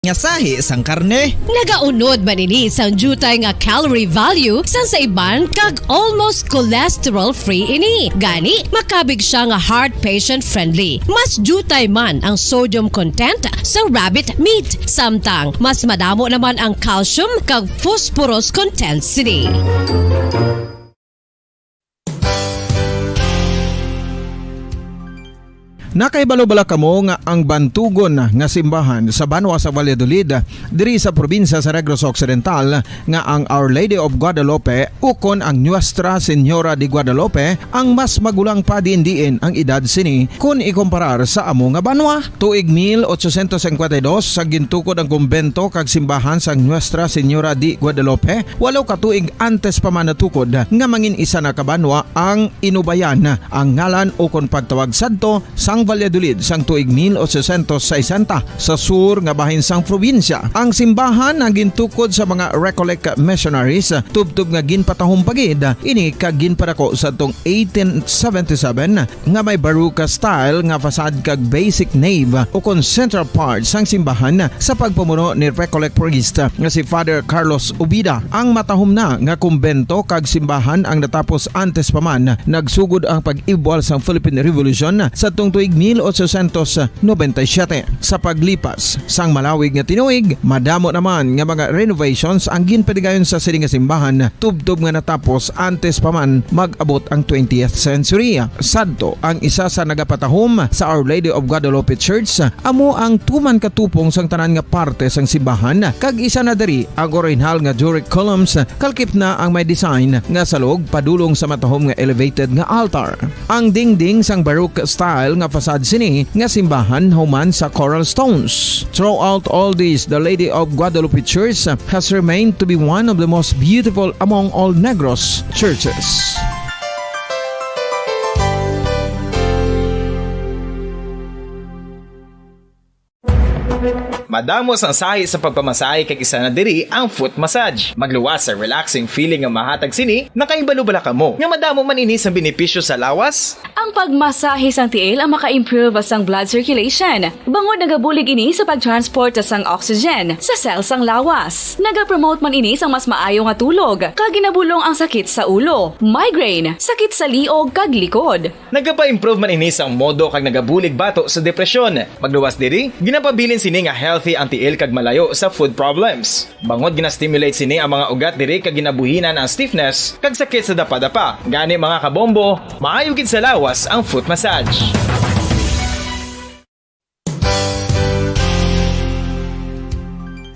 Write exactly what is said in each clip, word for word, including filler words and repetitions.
nga sahi sang karne. Nagaunod man ini sang diutay nga calorie value sang sa iban kag almost cholesterol-free ini. Gani, makabig siya nga heart patient-friendly. Mas diutay man ang sodium content sa rabbit meat, samtang mas madamo naman ang calcium kag phosphorus content sini. Nakahibalo bala kamo nga ang bantugon nga simbahan sa banwa sa Valladolid, diri sa probinsya sa Negros Occidental, nga ang Our Lady of Guadalupe ukon ang Nuestra Señora de Guadalupe ang mas magulang pa diin-diin ang edad sini kon ikumparar sa amo nga banwa? Tuig mil ochocientos cincuenta y dos, sa gintukod ang kumbento kag simbahan sang Nuestra Señora de Guadalupe, walo ka tuig antes pa man natukod nga mangin isa na ka banwa ang Inubayan, ang ngalan ukon pagtawag sadto sang Valladolid sang tuig mil ochocientos sesenta, sa sur nga bahin sang probinsya. Ang simbahan ang gintukod sa mga Recollect missionaries, tubtob nga ginpatahom pa gid ini kag ginpadako sadtong eighteen seventy-seven, nga may Baroque style nga facade kag basic nave ukon central part sang simbahan sa pagpamuno ni Recollect priest nga si Father Carlos Ubida. Ang matahom na nga kumbento kag simbahan ang natapos antes pa man nagsugod ang pag-ibwal sang Philippine Revolution sadtong tuig mil ochocientos noventa y siete. Sa paglipas sang malawig nga tinuig, madamo naman nga mga renovations ang ginpatigayon sa sini nga simbahan, tubtob nga natapos antes pa man mag-abot ang twentieth century. Sadto, ang isa sa nagapatahom sa Our Lady of Guadalupe Church amo ang tuman ka tupong sang tanan nga parte sang simbahan, kag isa na diri ang orihinal nga Doric columns, kalkip na ang may design nga salog padulong sa matahom nga elevated nga altar. Ang dingding sang Baroque style nga facade sini nga simbahan human sa coral stones. Throughout all this, the Lady of Guadalupe Church has remained to be one of the most beautiful among all Negros churches. Madamo sang sahi sa pagpamasahe kag isa na diri ang foot massage. Magluwas sa relaxing feeling nga mahatag sini, nakahibalo bala kamo nga madamo man ini sang benepisyo sa lawas? Ang pagmasahe sang tiil ang maka-improve sang blood circulation, bangod nagabulig ini sa pagtransport sang oxygen sa cell sang lawas. Nagapromote man ini sang mas maayo nga tulog, kag ginabulong ang sakit sa ulo, migraine, sakit sa liog kag likod. Nagapa-improve man ini sang modo kag nagabulig bato sa depresyon. Magluwas diri, ginapabilin sini nga healthy ang tiil kag malayo sa foot problems. Bangod gina-stimulate sini ang mga ugat diri kag ginabuhinan ang stiffness kag sakit sa dapadapa. Gani, mga kabombo, maayo gid sa lawas ang foot massage.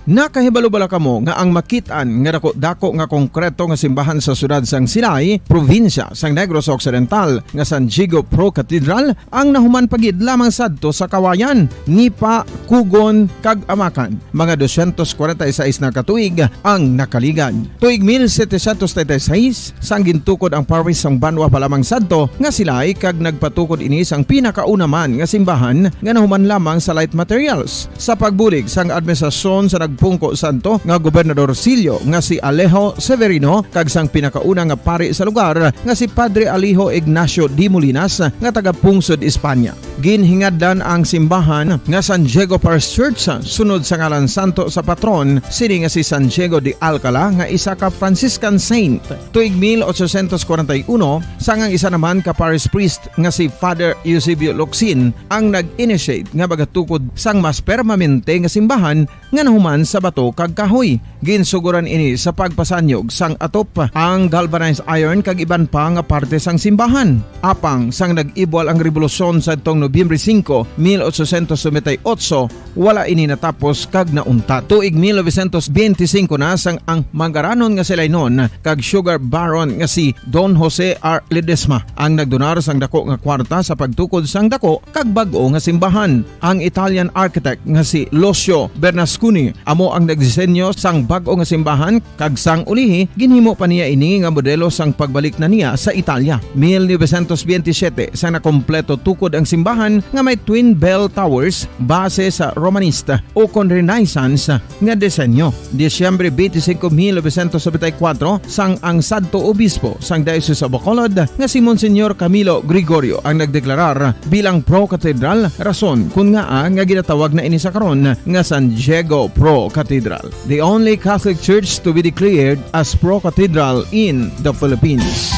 Nakahibalo bala kamo nga ang makit-an nga dako-dako nga konkreto nga simbahan sa siyudad sang Silay, probinsya sang Negros Occidental, nga San Diego Pro Cathedral, ang nahuman pa gid lamang sadto sa Kawayan, Nipa, Cogon, kag Amacan? Mga doscientos cuarenta y seis na ka tuig ang nakaligad. Tuig mil setecientos treinta y seis, sang gintukod ang parish sang banwa pa lamang sadto nga Silay, kag nagpatukod ini sang pinakauna man nga simbahan nga nahuman lamang sa light materials. Sa pagbulig sang administrasyon sa nagpungko sadto nga Gobernador Silio nga si Alejo Severino kag sang pinakauna nga pari sa lugar nga si Padre Alejo Ignacio de Molinas nga taga Pungsod, España. Ginhingadlan ang simbahan nga San Diego Parish Church sunod sa ngalan santo sa patron sini nga si San Diego de Alcala nga isa ka Franciscan saint. Tuig mil ochocientos cuarenta y uno, sang ang isa naman ka parish priest nga si Father Eusebio Locsin ang nag-initiate nga magatukod sang mas permanente nga simbahan nga nahuman sa bato kag kahoy. Ginsugoran ini sa pagpasanyog sang atop, ang galvanized iron kag iban pa nga parte sang simbahan. Apang sang nag-ibwal ang rebolusyon sadtong Nobyembre singko, mil ochocientos noventa y ocho, wala ini natapos kag nauntat. Tuig mil novecientos benti singko na sang ang manggaranon nga si Lainon kag sugar baron nga si Don Jose R. Ledesma ang nagdonar sang dako nga kwarta sa pagtukod sang dako kag bag-o nga simbahan. Ang Italian architect nga si Lucio Bernasconi Amo ang nagdisenyo sang bag-o nga simbahan, kag sang ulihi, ginhimo pa niya ini nga modelo sang pagbalik na niya sa Italia. Mil novecientos veintisiete, sang nakompleto tukod ang simbahan nga may twin bell towers base sa Romanista ukon Renaissance nga disenyo. Disyembre twenty-five, mil novecientos noventa y cuatro, sang ang sadto obispo sang Diocese of Bacolod nga si Monsignor Camilo Gregorio ang nagdeklarar bilang pro-cathedral, rason kon ngaa nga ginatawag na ini sa karon nga San Diego Pro Cathedral, the only Catholic church to be declared as pro-cathedral in the Philippines.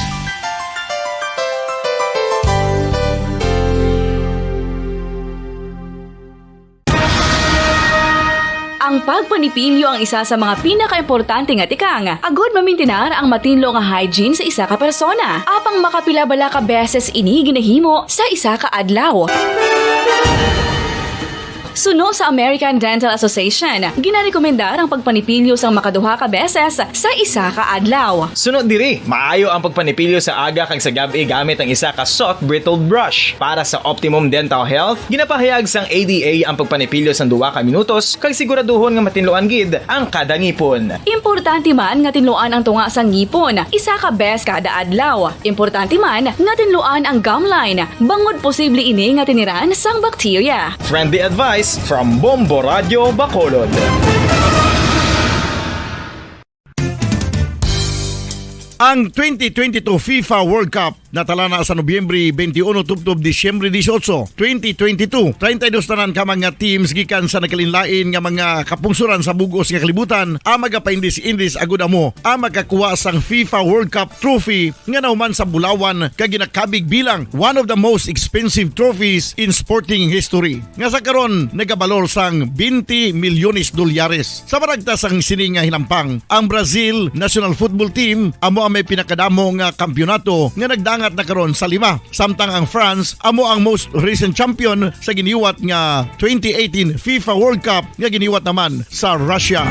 Ang pagpanipilyo ang isa sa mga pinakaimportante nga tikang agud mamintinar ang matinlo nga hygiene sa isa ka persona. Apang makapila bala ka beses ini ginahimo sa isa ka adlaw? Suno sa American Dental Association, ginarekomendar ang pagpanipilyo sang makaduha ka beses sa isa ka adlaw. Suno diri, maayo ang pagpanipilyo sa aga kag sa gab-i gamit ang isa ka soft bristled brush. Para sa optimum dental health, ginapahayag sang A D A ang pagpanipilyo sang duha ka minutos kag siguraduhon nga matinluan gid ang kada ngipon. Importante man nga tinluan ang tunga sang ngipon isa ka bes kada adlaw. Importante man nga tinluan ang gum line, bangod posible ini nga tiniran sang bakterya. Friendly advice from Bombo Radyo Bacolod. Ang twenty twenty-two FIFA World Cup natala na sa Nobyembre twenty-one tubtob Disyembre dieciocho, twenty twenty-two. Treinta y dos tanan ka mga teams gikan sa nagkalainlain nga mga kapungsoran sa bug-os nga kalibutan ang magapaindis-indis agud amo ang makakuha sang FIFA World Cup trophy nga nahuman sa bulawan kag ginakabig bilang one of the most expensive trophies in sporting history, nga sa karon nagabalor sang twenty milyones dolyares. Sa maragta sang sini nga hinampang, ang Brazil national football team amo ang may pinakadamo nga kampiyonato nga nagdangat na karon sa lima, samtang ang France amo ang most recent champion sa giniwat nga twenty eighteen FIFA World Cup nga giniwat naman sa Russia.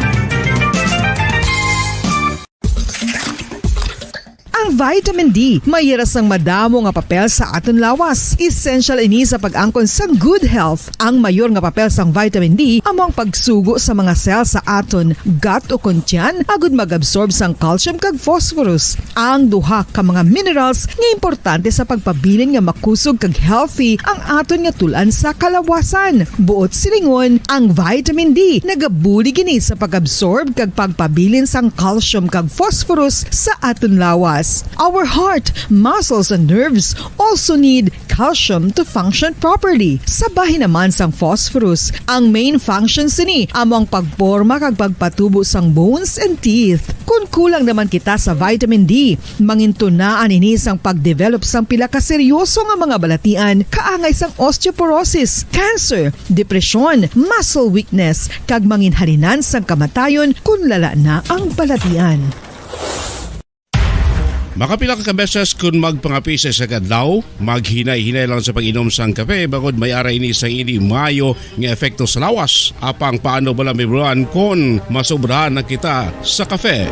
Ang vitamin D may ira sang madamo nga papel sa aton lawas. Essential ini sa pag-angkon sang good health. Ang mayor nga papel sang vitamin D amo ang pagsugo sa mga cell sa aton gut ukon tiyan agud mag-absorb sang calcium kag phosphorus, ang duha ka mga minerals nga importante sa pagpabilin nga makusog kag healthy ang aton nga tul-an sa kalawasan. Buot silingon, ang vitamin D nagabulig ini sa pag-absorb kag pagpabilin sang calcium kag phosphorus sa aton lawas. Our heart, muscles, and nerves also need calcium to function properly. Sa bahin naman sang phosphorus, ang main function sini amo ang pagporma kag pagpatubo sang bones and teeth. Kon kulang naman kita sa vitamin D, mangintunaan ini sang pagdevelop sang pila ka seryoso nga mga balatian, kaangay sang osteoporosis, cancer, depresyon, muscle weakness, kag manginhalinan sang kamatayon kon lala na ang balatian. Makapila ka beses kon magpangapi sa isa ka adlaw, maghinay-hinay lang sa pag-inom sang kape, bangod may ara ini sang indi maayo nga epekto sa lawas. Apang paano bala mahibaluan kon masobrahan na kita sa kape?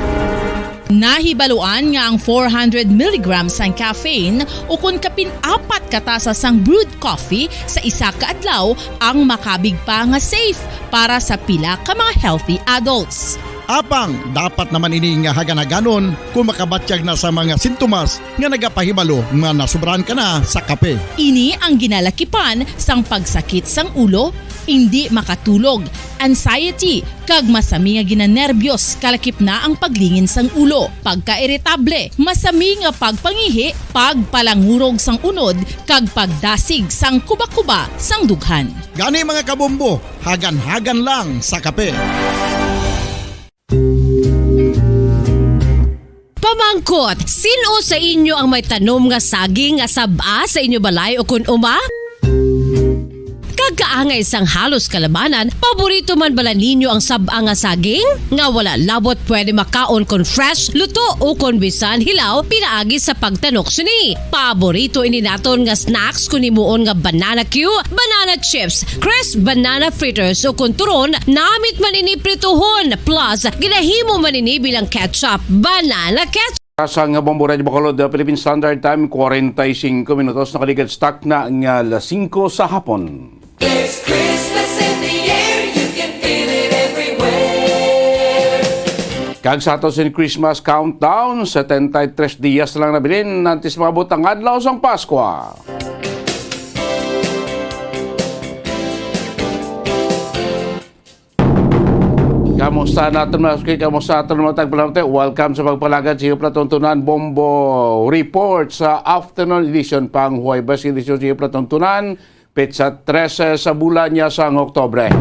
Nahibaluan nga ang four hundred milligrams sang caffeine ukon kapin apat ka tasa sang brewed coffee sa isa ka adlaw ang makabig pa nga safe para sa pila ka mga healthy adults. Apang dapat naman ini nga hagan-haganon kon makabatyag na sa mga sintomas nga nagapahibalo nga nasobrahan ka na sa kape. Ini ang ginalakipan sang pagsakit sang ulo, indi makatulog, anxiety, kag masami nga ginanerbiyos, kalakip na ang paglingin sang ulo, pagkairitable, masami nga pagpangihi, pagpalangurog sang unod, kag pagdasig sang kubakuba sang dughan. Gani, mga kabombo, hagan-hagan lang sa kape. Pamangkot, sin-o sa inyo ang may tanom nga saging nga sab-a sa inyo balay ukon uma? Kag kaangay sang halos kalabanan, paborito man bala ninyo ang sab-a nga saging? Nga wala labot pwede makaon kon fresh, luto, ukon bisan hilaw pinaagi sa pagtanok sini. Paborito ini naton nga snacks kon himuon nga banana cue, banana chips, crisp banana fritters, ukon turon, namit man ini prituhon, plus ginahimo man ini bilang ketchup, banana ketchup. Sa nga Bombo Radyo Bacolod, uh, Philippine Standard Time, kwarenta y singko minutos, nakaligad sa takna nga alas singko sa hapon. There's Christmas in the air, you can feel it everywhere. Kag sa ato sin Christmas countdown, setenta y tres dias lang nabilin antes maabot ang adlaw sang Paskwa. Kamusta naton, mga suki? Kamusta naton, mga tagpalamte? Welcome sa pagpalagad sa iyo palatuntunan, Bombo Report sa afternoon edition, pang Huwebes edition sa iyo palatuntunan, petsa trese sa bulan niya sang Oktobre.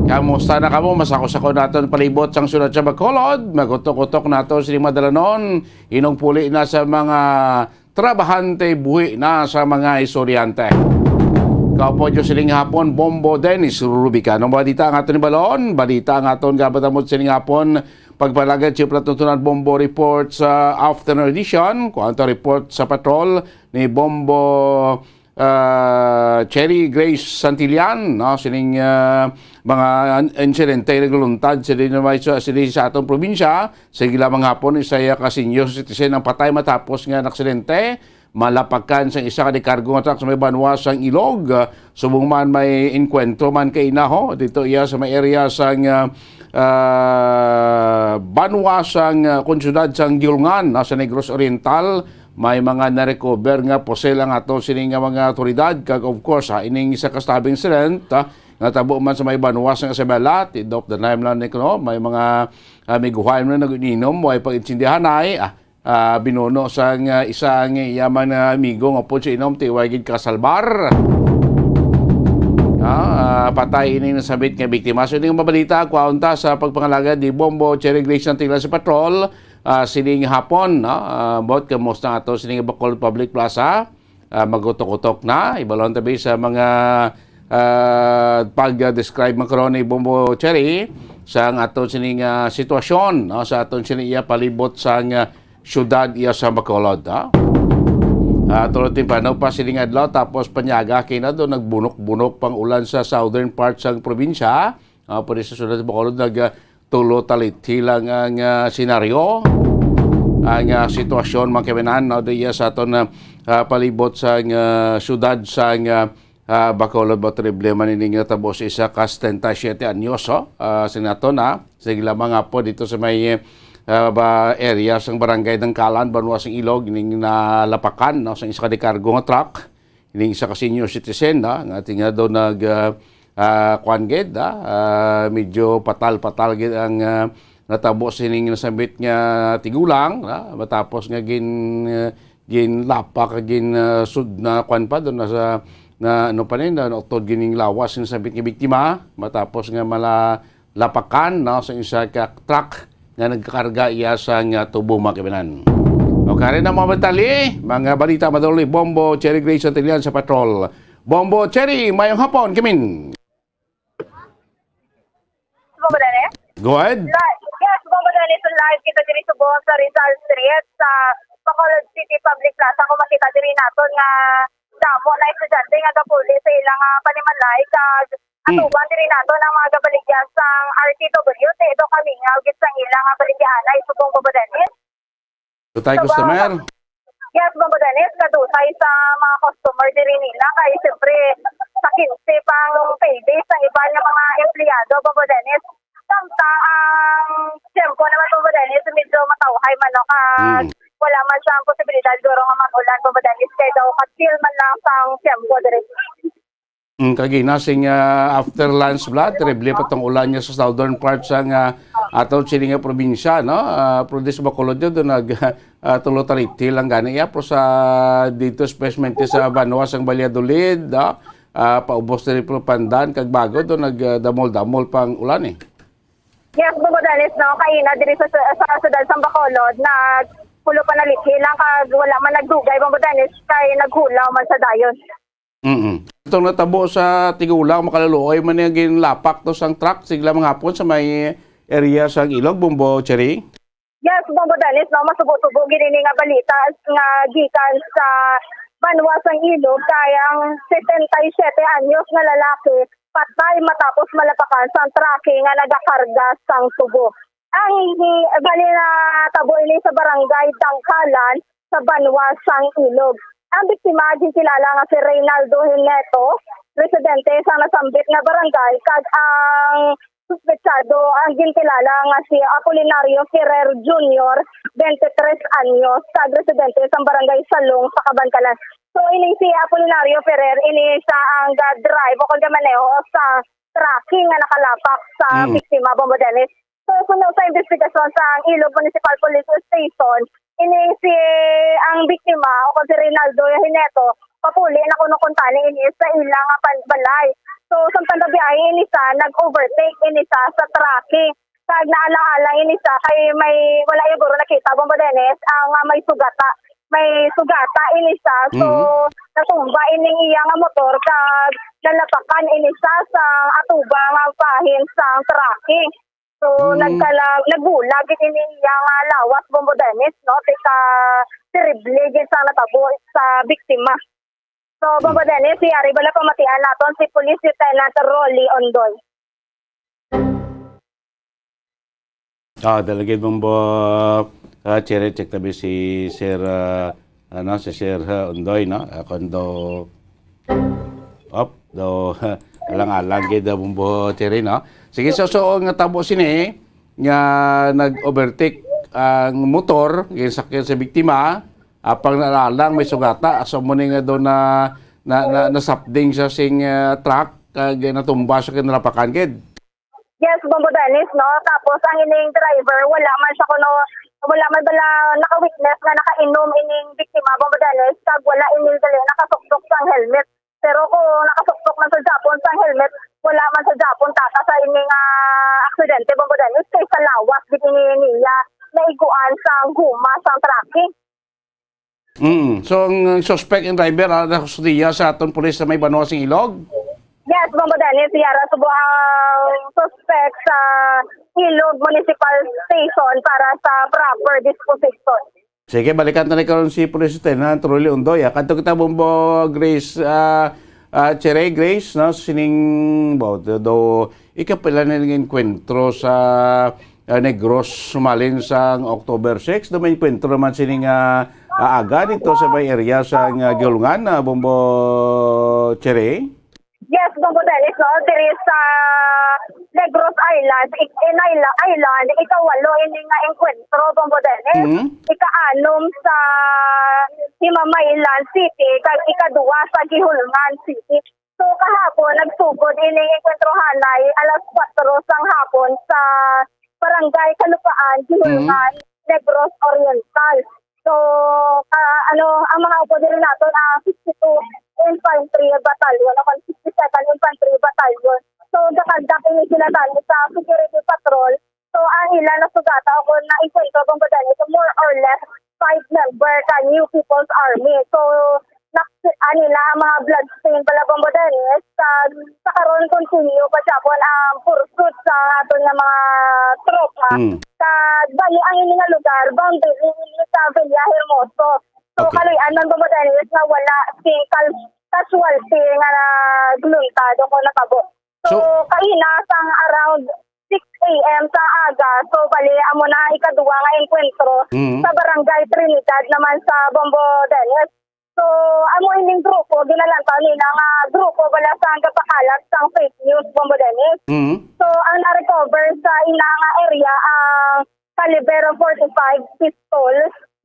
Kamusta na kamo? Masako-sako naton palibot sang siyudad sa Bacolod. Magutok-utok nato sini madalanon. Inong puli na sa mga trabahante, buhi na sa mga estudyante. Kaupo niyo sining hapon, Bombo Dennis Rubica. Anong balita ang aton ibalon? Balita ang aton gabatamot sining hapon. Pagpalagad sa palatuntunan, Bombo Report sa afternoon edition. Kuwanta report sa patrol ni Bombo, ah, Cherry Grace Santillan, no? Sining, ah, mga an-, insidente nagluluntad sini sa, sini sa aton probinsya. Sige lamang hapon, isa iya ka senior citizen ang patay matapos nga aksidente. Malapakan sang isa ka dekargo nga truck sa may banwa sang Ilog. Subong man may inkwentro man kay inaho dito iya sa may area sang, ah, ah, banwa sang, ah, konsyudad sang Giulngan, ah, sa Negros Oriental. May mga na-recover nga pusil ang ato sini nga mga awtoridad. Kag of course, ha, ining isa ka stabbing incident, ha, nga tabo man sa may banwa sang Isabela, tidop the name lang ni kuno, may mga, ah, miguhay na nag-inom, way pag-intindihanay, ah, ah, binuno sang, ah, isa nga iya man nga amigo nga pud sa inom, ti way gid kasalbar. Ah, ah, patay ini nasambit nga biktima. So, ini nga mabalita, kuwaon ta sa pagpangalagad ni Bombo Cherry Grace Santillan sa patrol, ah, sining hapon, no? Ah, about kamusta ato sining Bacolod Public Plaza? Ah, magutok-utok na. Ibalon tabi sa mga, ah, pag-describe man karon ni Bombo Cherry sa ang ato sining, ah, sitwasyon, no? Sa aton sining iya palibot sang, ah, syudad iya sa Bacolod, ha? Ah, tulod timprano pa sining adlaw, tapos panyaga kina do nagbunok-bunok pang ulan sa southern part sang probinsya. Ah, pwede sa syudad sa Bacolod, nag, ah, tulo talithi lang ang, ah, senaryo, ang, ah, sitwasyon, mga kaibigan, no, diya sa aton, ah, ah, palibot sa, ah, syudad sa, ah, ah, Bacolod. Ba, terrible man ini nga tabo sa isa ka setenta y siete anyos, oh. Ah, sinato na, sige lamang nga po dito sa may, ah, ba, area sang barangay Dangkalan, banwa sang Ilog, ining nalapakan, no, sa isa ka dekargo nga truck. Ining isa ka senior citizen, ah, nga tingado nag, ah, ah, kuwan gid, ah, ah, medyo patal-patal gid ang, ah, natabo sining nasambit nga tigulang, ah, matapos nga gin, ah, ginlapak, gin, ah, sud na kuwan pa, doon na sa, na, ano pa rin, na utod gining lawas ng nasambit nga biktima, matapos nga mala, lapakan, no, sa isa ka truck nga nagkakarga iya sa nga tubo, mga kaibigan. O, kari na mga batali, mga balita madali, Bombo Cherry Grace Santillan sa patrol. Bombo Cherry, mayong hapon, kimin. Bombo Dennis? Go ahead. Li-, yes, Bombo Dennis, live kita diri subong sa Rizal Street sa Bacolod City Public Plaza. Kung makita diri naton nga damo na estudyante nga gapuli sa ilang, ah, panimalay, kag Hmm. atuban diri naton ang mga gabaligya sang R T W, ti do kamingaw gid sang ilang, ah, baligyaanay, subong, Bombo Dennis. Dutay Sa customer. Yes, Bombo Dennis, kadutay sa mga customer diri nila, kay siyempre sa kinse pang payday sang iban nga mga empleyado, Bombo Dennis. Samtang ang tiyempo naman, Bombo Dennis, medyo matawhay man, no, kag Hmm. wala man siyang posibilidad guro nga mag-ulan, Bombo Dennis, kay daw ka-chill man lang sang tiyempo diri. Mm, kagina sing, ah, after lunch bala, terrible pa tong ulan niya sa southern part sang, ah, aton sini nga probinsya, no? Ah, pero di sa Bacolod yun, doon nag, ah, tulo talithi lang gani. Ya, pero sa dito, especially sa banwa sang Valladolid, no? Ah, paubos na rin po Pandan, kag Bago, doon nag, ah, damol-damol pang ulan eh. Yes, Bombo Dennis, no? Kaina diri sa, sa, sa siyudad sang Bacolod, nagpulo pa na lithi lang, kag wala man nagdugay, Bombo Dennis, kay naghulaw man sa dayon. Mm. Itong natabo sa tigulang, makalaluoy man niya ginlapak to sang truck, sigla mga hapon sa may area sang Ilog, Bombo Cherry. Yes, Bombo Dennis, no, masubo-subo gid ini nga balita nga gikan sa banwa sang Ilog, kay ang setenta y siete anyos nga lalaki patay matapos malapakan sang truck nga nagakarga sang tubo. Ang, bali, natabo ini sa barangay Dangkalan sa banwa sang Ilog. Ang biktima ginkilala nga si Reynaldo Hineto, residente sa nasambit nga barangay, kag ang suspetsado ang ginkilala nga si Apolinario Ferrer Junior, twenty-three anyos, kag residente sa Barangay Salong sa Kabankalan. So, ining si Apolinario Ferrer, ini siya ang ga-drive o kag maneho sa trucking nga nakalapak sa Hmm. biktima, Bombo Dennis. So, suno sa investigasyon sa Ilog Municipal Police Station, ini si, ang biktima o si Reynaldo Hineto, papuli na kuno kuntani ini sa ila nga pan-, balay. So, samtang gabiyahe ini siya, nag-overtake ini siya sa trucking. Kag naalang-alang ini siya kay may, wala yung guro nakita, Bombo Dennis, ang, ah, may sugata. May sugata ini siya. So, Mhm. natumba ining iya nga motor kag nalapakan ini siya sa atuba nga bahin sang trucking. So, Mm. nagkala-, nagbulag gid ini iya nga lawas, Bombo Dennis, no? Tika terrible gid sa natabo sa biktima. So, Bombo Mm. Dennis, si Ari bala pamatian naton si Police Lieutenant Rolly Ondoy. Ah, dalagid, Bombo, ah, Cherry, check tabi si Sir, ah, ano, si Sir, ah, Ondoy, no? Ah, kung do, op, do, alang-alang gid, ah, Bombo Cherry, no? Sige, so, so, ang tabo sini, nga nag-overtake ang motor, ginsakyan sa biktima, apang nalalang may sugata, so, mo ni nga do na, na, na, nasapding siya sing, ah, truck, kag natumba siya kay nalapakan gid. Yes, Bombo Dennis, no? Tapos ang ining driver, wala man siya kuno, wala man bala naka-witness nga nakainom ining biktima, Bombo Dennis, kag wala ini gali nakasuktok sang helmet. Pero kung nakasuktok man sa Japon sang helmet, wala man sa Japon tata sa ining, ah, aksidente, Bombo Dennis, kay sa lawas gid ini niya naiguan sang guma sang trucking. Mm. So, ang suspect, ang driver, ah, nakustodiya sa aton pulis sa may banwa sing Ilog? Yes, Bombo Dennis, yara subo ang suspect sa Ilog Municipal Station para sa proper disposition. Sige, balikan ta ni karon si Police Lieutenant Rolly Ondoy, ah. Kadto kita, Bombo Grace, ah, ah, Cherry Grace, no? Sining, bo, do, do, ikapila na ning enkwentro sa, ah, Negros, sumalin sang October six, do may enkwentro naman sining, ah, ah, aga dito sa may area sa, ah, Gihulngan, ah, Bombo Cherry? Yes, Bombo Dennis, no? Diri sa Negros Island, ik-, in Isla-, Island, ikawalo ini nga enkwentro, Bombo Dennis. Mm. Ika-anom sa Himamaylan City, kag ikaduwa sa Gihulngan City. So, kahapon, nagsugod ining enkwentro hanay alas kuwatro sang hapon sa Barangay Kalupaan, Gihulngan, Mm. Negros Oriental. So, ah, ano, ang mga upo diri naton, ah, sixty-two Infantry Battalion, o sixty-second Infantry Battalion. So, gakandak ini sila tani sa security patrol. So, ang ila nasugata o kung na-enkwentro, Bombo Dennis, so more or less five member ka New People's Army. So, nak-, ano nila, ang mga blood stain pala, Bombo Dennis, sa, sa karon, continue pa siya po ang pursuit sa aton nga mga tropa. Mm. Sa, bali, ang ini nga lugar, boundary ini sa Villahermoso. So, Okay. kaluy-an man, Bombo Dennis, nga wala single casualty nga nagluntad o kung nakabo. So, So, kaina sang around six A M sa aga, so, bali, amo na ang ikaduwa nga enkwentro Mm. sa Barangay Trinidad naman sa Bombo Dennis. So, amo ining grupo, ginalantaw nila nga grupo bala sa gapakalat sang fake news, Bombo Dennis. Mm. So, ang na-recover sa ina nga area ang caliber forty-five pistol,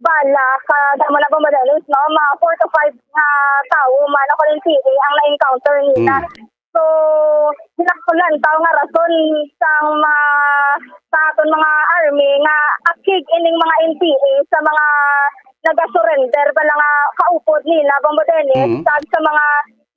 bala, kag amo na, Bombo Dennis, no? Mga four to five nga tawo man, according P A, ang na-encounter nila. Mm. So, ginakulantaw nga rason sang mga, sa aton mga army nga akig ining mga N P A sa mga naga-surrender bala nga kaupod nila, Bombo Dennis, Mm. kag sa mga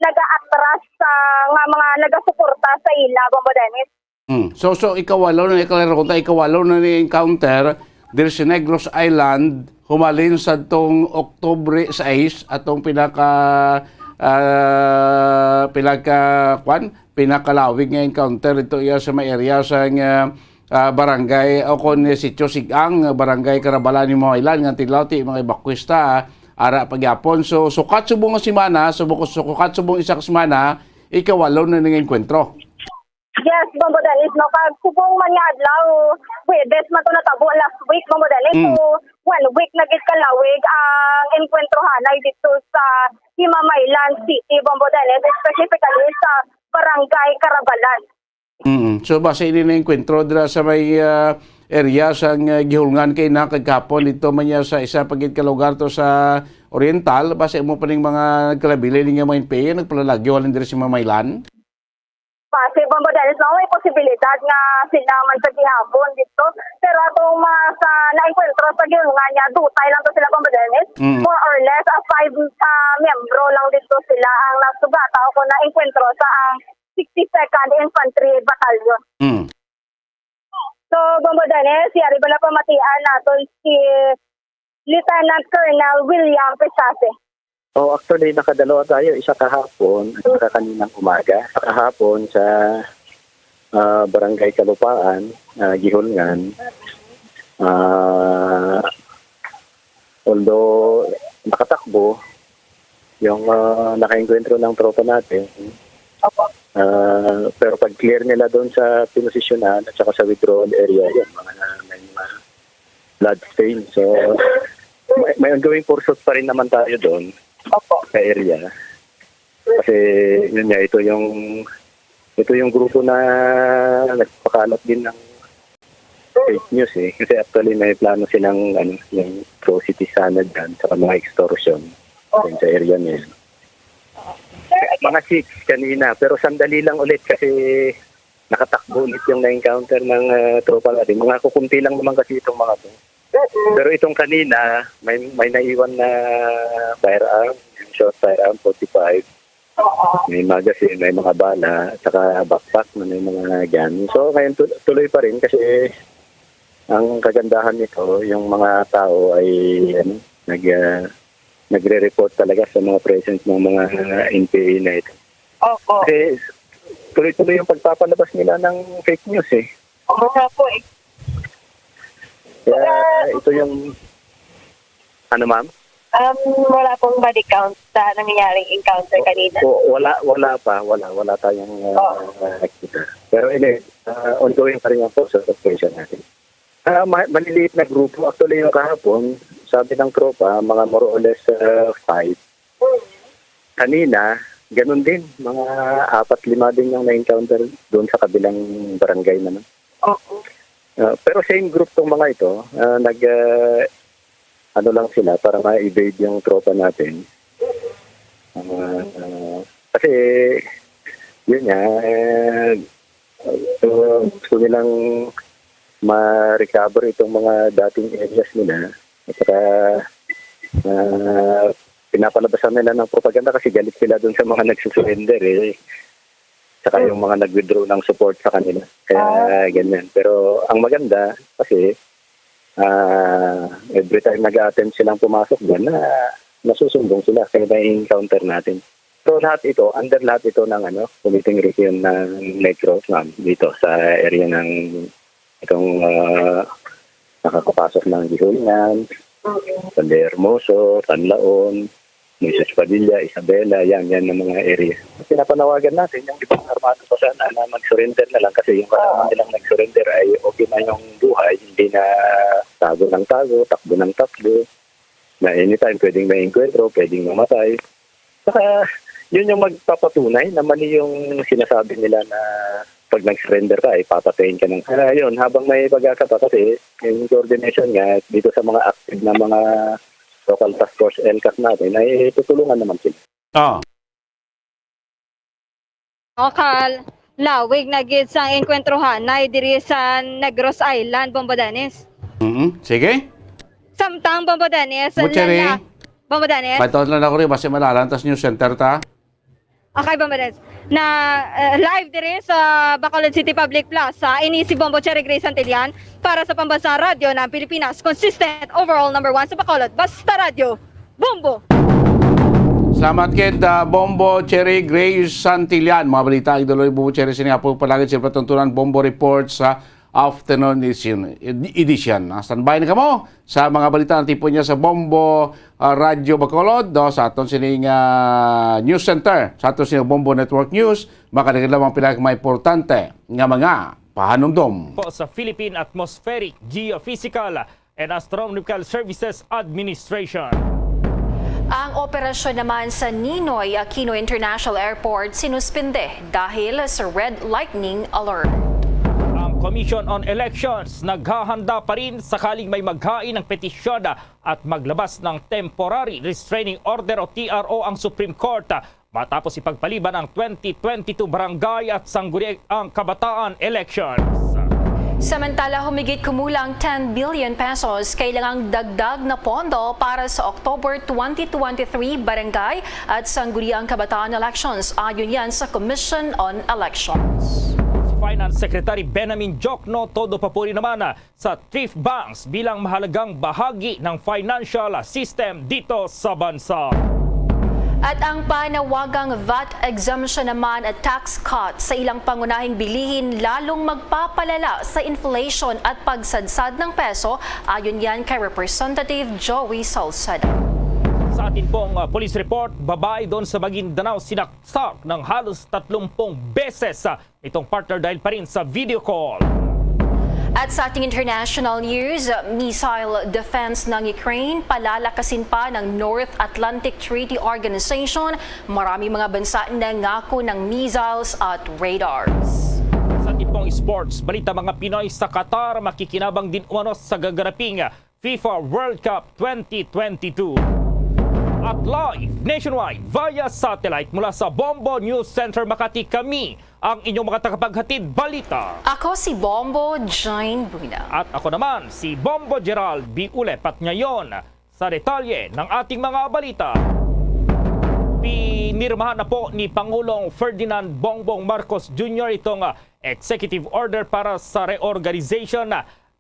nagaatras sa, nga mga nagasuporta sa ila, Bombo Dennis. Mm. So, so, ikawalo na, ikalaro ko ta, ikawalo na ni encounter diri sa Negros Island, humalin sa tong Oktubre sais, atong pinaka, ah, pinaka, kwan, pinakalawig nga encounter dito iya sa may area sa nga, ah, barangay o kon Sitio Sigang, barangay Karabalan ni Mawailan, nga tilaw ti mga evacuees ta, ah, ara pagyapon. So, sukat subong nga semana, subong, sukat subong isa ka semana, ikawalo na ning enkwentro. Yes, Bombo Dennis, no? Kag subong man nga adlaw, Huwebes man to natabo last week, Bombo Dennis. Mm. So, one week na gid kalawig ang enkwentro hanay dito sa Himamaylan City, Bombo Dennis, specifically sa Barangay Karabalan. Mm. So, basi ini na enkwentro dira sa may, ah, area sang, ah, Gihulngan kay na kagkapon dito man niya sa isa pa gid ka lugar to sa Oriental, basi mo pa ning mga nagkalabili ninyo mga N P A, nagpalalagyo halin diri sa Mamaylan? Basi, Bombo Dennis, no, may posibilidad nga sila man sa gihapon dito. Pero atong mga sa naengkwentro sa Gihulngan niya, dutay lang to sila, Bombo Dennis. Mm. More or less, ah, five ka miyembro lang dito sila ang nasugata o kung naengkwentro sa ang sixty-second Infantry Battalion. Mm. So, Bombo Dennis, yari bala pamatian naton si Lieutenant Colonel William Pesase. Oh, actually, nakadalawa tayo. Isa kahapon at saka kaninang umaga. Sa kahapon sa, ah, Barangay Kalupaan, ah, Gihulngan. Ah, although nakatakbo, yung, ah, nakaengkwentro ng tropa natin, Opo. Ah, pero pag-clear nila doon sa pinosisyonan at saka sa withdrawal area, yun, mga na, may mga blood stain. So, may, may ongoing pursuit pa rin naman tayo doon Opo. Sa area. Kasi, yun nga, ito yung, ito yung grupo na nagpakalat din ng fake news eh. Kasi actually, may plano silang, ano, yung atrocity sana dyan, saka mga extortion Opo. dyan sa area na yun. Sir, again. Mga six kanina, pero sandali lang ulit kasi nakatakbo ulit yung na-encounter ng, ah, tropa natin. Mga kukunti lang naman kasi itong mga to. Mm-mm. Pero itong kanina, may, may naiwan na firearm, short firearm, forty-five. Oo. May magazine, may mga bala, at saka backpack na may mga gun. So, ngayon tu-, tuloy pa rin kasi ang kagandahan nito, yung mga tao ay, ano, nag, ah, nagre-report talaga sa mga presence ng mga N P A na ito. Opo. Kasi tuloy-tuloy yung pagpapalabas nila ng fake news eh. Oo nga po eh. Kaya Wala. ito yung, ano, ma'am? Um, wala pong body count sa nangyayaring encounter kanina. O, wala, wala pa, wala, wala tayong, ah, Oo. nakita. Pero anyway, ah, ongoing pa rin ang process of operation natin. Ah, ma-, maliliit na grupo. Actually, yung kahapon, sabi ng tropa, mga more or less, ah, five. Kanina, ganun din. Mga apat, lima din yung na-encounter doon sa kabilang barangay naman. Oo. Ah, pero same group tong mga ito. Ah, nag, ah, ano lang sila para ma-evade yung tropa natin. Ah, ah, kasi, yun nga, eh, so, gusto nilang ma-recover itong mga dating areas nila. At saka, ah, pinapalabasan nila ng propaganda kasi galit sila dun sa mga nagsusurrender eh. Saka yung mga nag-withdraw ng support sa kanila. Kaya Ah. ganyan. Pero ang maganda kasi, ah, every time nag-a-attempt silang pumasok dyan, na nasusumbong sila kaya na-encounter natin. So lahat ito, under lahat ito ng ano, Committee Region ng Negros, ma'am, dito sa area ng itong, ah, nakakapasok ng Gihulngan, Mm. San Hermoso, Tanlaon, Moises Padilla, Isabela, yan, yan ang mga area. Pinapanawagan natin yung ibang armado pa sana na mag-surrender na lang kasi yung kasama Ah. nilang nag-surrender ay okay na yung buhay, hindi na tago ng tago, takbo ng takbo, na anytime pwedeng maengkwentro, pwedeng mamatay. Saka, yun yung magpapatunay na mali yung sinasabi nila na pag nag-surrender ka, ay papatayin ka ng... Kaya yun, habang may pag-asa pa kasi yung coordination nga dito sa mga active na mga local task force, L CAC natin, ay tutulungan naman sila. Ah. Lokal, lawig na gid sang engkwentrohanay diri sa Negros Island, Bombo Dennis. Mm, sige. Samtang, Bombo Dennis, Mo, Cherry. lala-, Bombo Dennis. Pagtaon lang ako rin, basta malalantas News Center ta. Okay, Bombo Dennis. Na, eh, live diri sa Bacolod City Public Plaza, ini si Bombo Cherry Grace Santillan para sa Pambansang Radyo ng Pilipinas, consistent, overall number one sa Bacolod. Basta Radyo, Bombo! Salamat kid, ah, Bombo Cherry Grace Santillan. Mga balita ang idolo ni Bombo Cherry sini apo palagid sa patuntunan Bombo Report sa afternoon edition, ed-, edition. Ah, standby na kamo sa mga balita nga tipo niya sa Bombo, ah, Radyo Bacolod, no, sa aton sining, ah, News Center, sa aton sining Bombo Network News, makadagdag lamang pila ka mga importante nga mga pahanumdom. Po sa Philippine Atmospheric, Geophysical, and Astronomical Services Administration. Ang operasyon naman sa Ninoy Aquino International Airport sinuspinde dahil sa red lightning alert. Ang Commission on Elections naghahanda pa rin sakaling may maghain ng petisyon at maglabas ng Temporary Restraining Order o T R O ang Supreme Court matapos ipagpaliban ang twenty twenty-two barangay at sangguniang kabataan elections. Samantala, humigit kumulang ten billion pesos kailangang dagdag na pondo para sa October twenty twenty-three barangay at sangguniang kabataan elections, ayon yan sa Commission on Elections. Si Finance Secretary Benjamin Jokno todo papuri naman sa thrift banks bilang mahalagang bahagi ng financial system dito sa bansa. At ang panawagang vat exemption naman at tax cut sa ilang pangunahing bilihin lalong magpapalala sa inflation at pagsadsad ng peso, ayon yan kay Representative Joey Salceda. Sa atin pong uh, police report, babae doon sa Maguindanao sinaksak ng halos tatlumpung beses uh, itong partner dahil pa rin sa video call. At sa ating international news, missile defense ng Ukraine palalakasin pa ng North Atlantic Treaty Organization. Marami mga bansa nangako ng missiles at radars. Sa tipong sports, balita, mga Pinoy sa Qatar makikinabang din umano sa gaganaping FIFA World Cup twenty twenty-two. At live nationwide via satellite mula sa Bombo News Center Makati, kami ang inyong mga tagapaghatid balita. Ako si Bombo Jane Buna. At ako naman si Bombo Gerald B. Ulep. At ngayon, sa detalye ng ating mga balita. Pinirmahan na po ni Pangulong Ferdinand Bongbong Marcos Junior itong ah, executive order para sa reorganization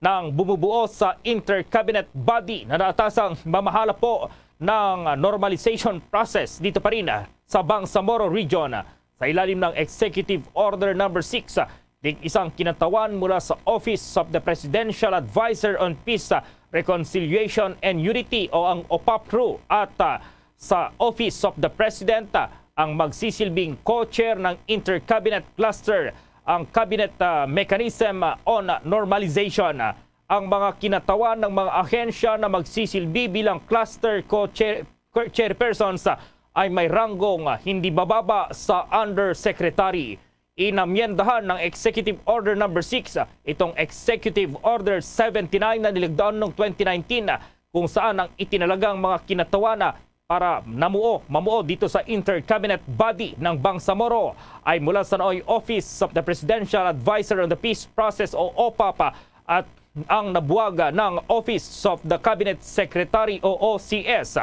ng bumubuo sa inter-cabinet body na naatasang mamahala po ng normalization process dito pa rin sa Bangsamoro Region. Sa ilalim ng Executive Order Number six, tig-isang kinatawan mula sa Office of the Presidential Advisor on Peace, Reconciliation and Unity o ang OPAPRU at ah, sa Office of the President, ah, ang magsisilbing co-chair ng Inter-Cabinet Cluster, ang Cabinet ah, Mechanism on Normalization. Ang mga kinatawan ng mga ahensya na magsisilbi bilang cluster co-chair, chairpersons ay may ranggong hindi bababa sa undersecretary. Inamyendahan ng Executive Order Number six itong Executive Order seventy-nine na nilagdaan noong twenty nineteen, kung saan ang itinalagang mga kinatawana para namuo, mamuo dito sa Inter-Cabinet Body ng Bangsamoro ay mula sa nooy Office of the Presidential Advisor on the Peace Process o OPAP at ang nabuwag ng Office of the Cabinet Secretary o O C S.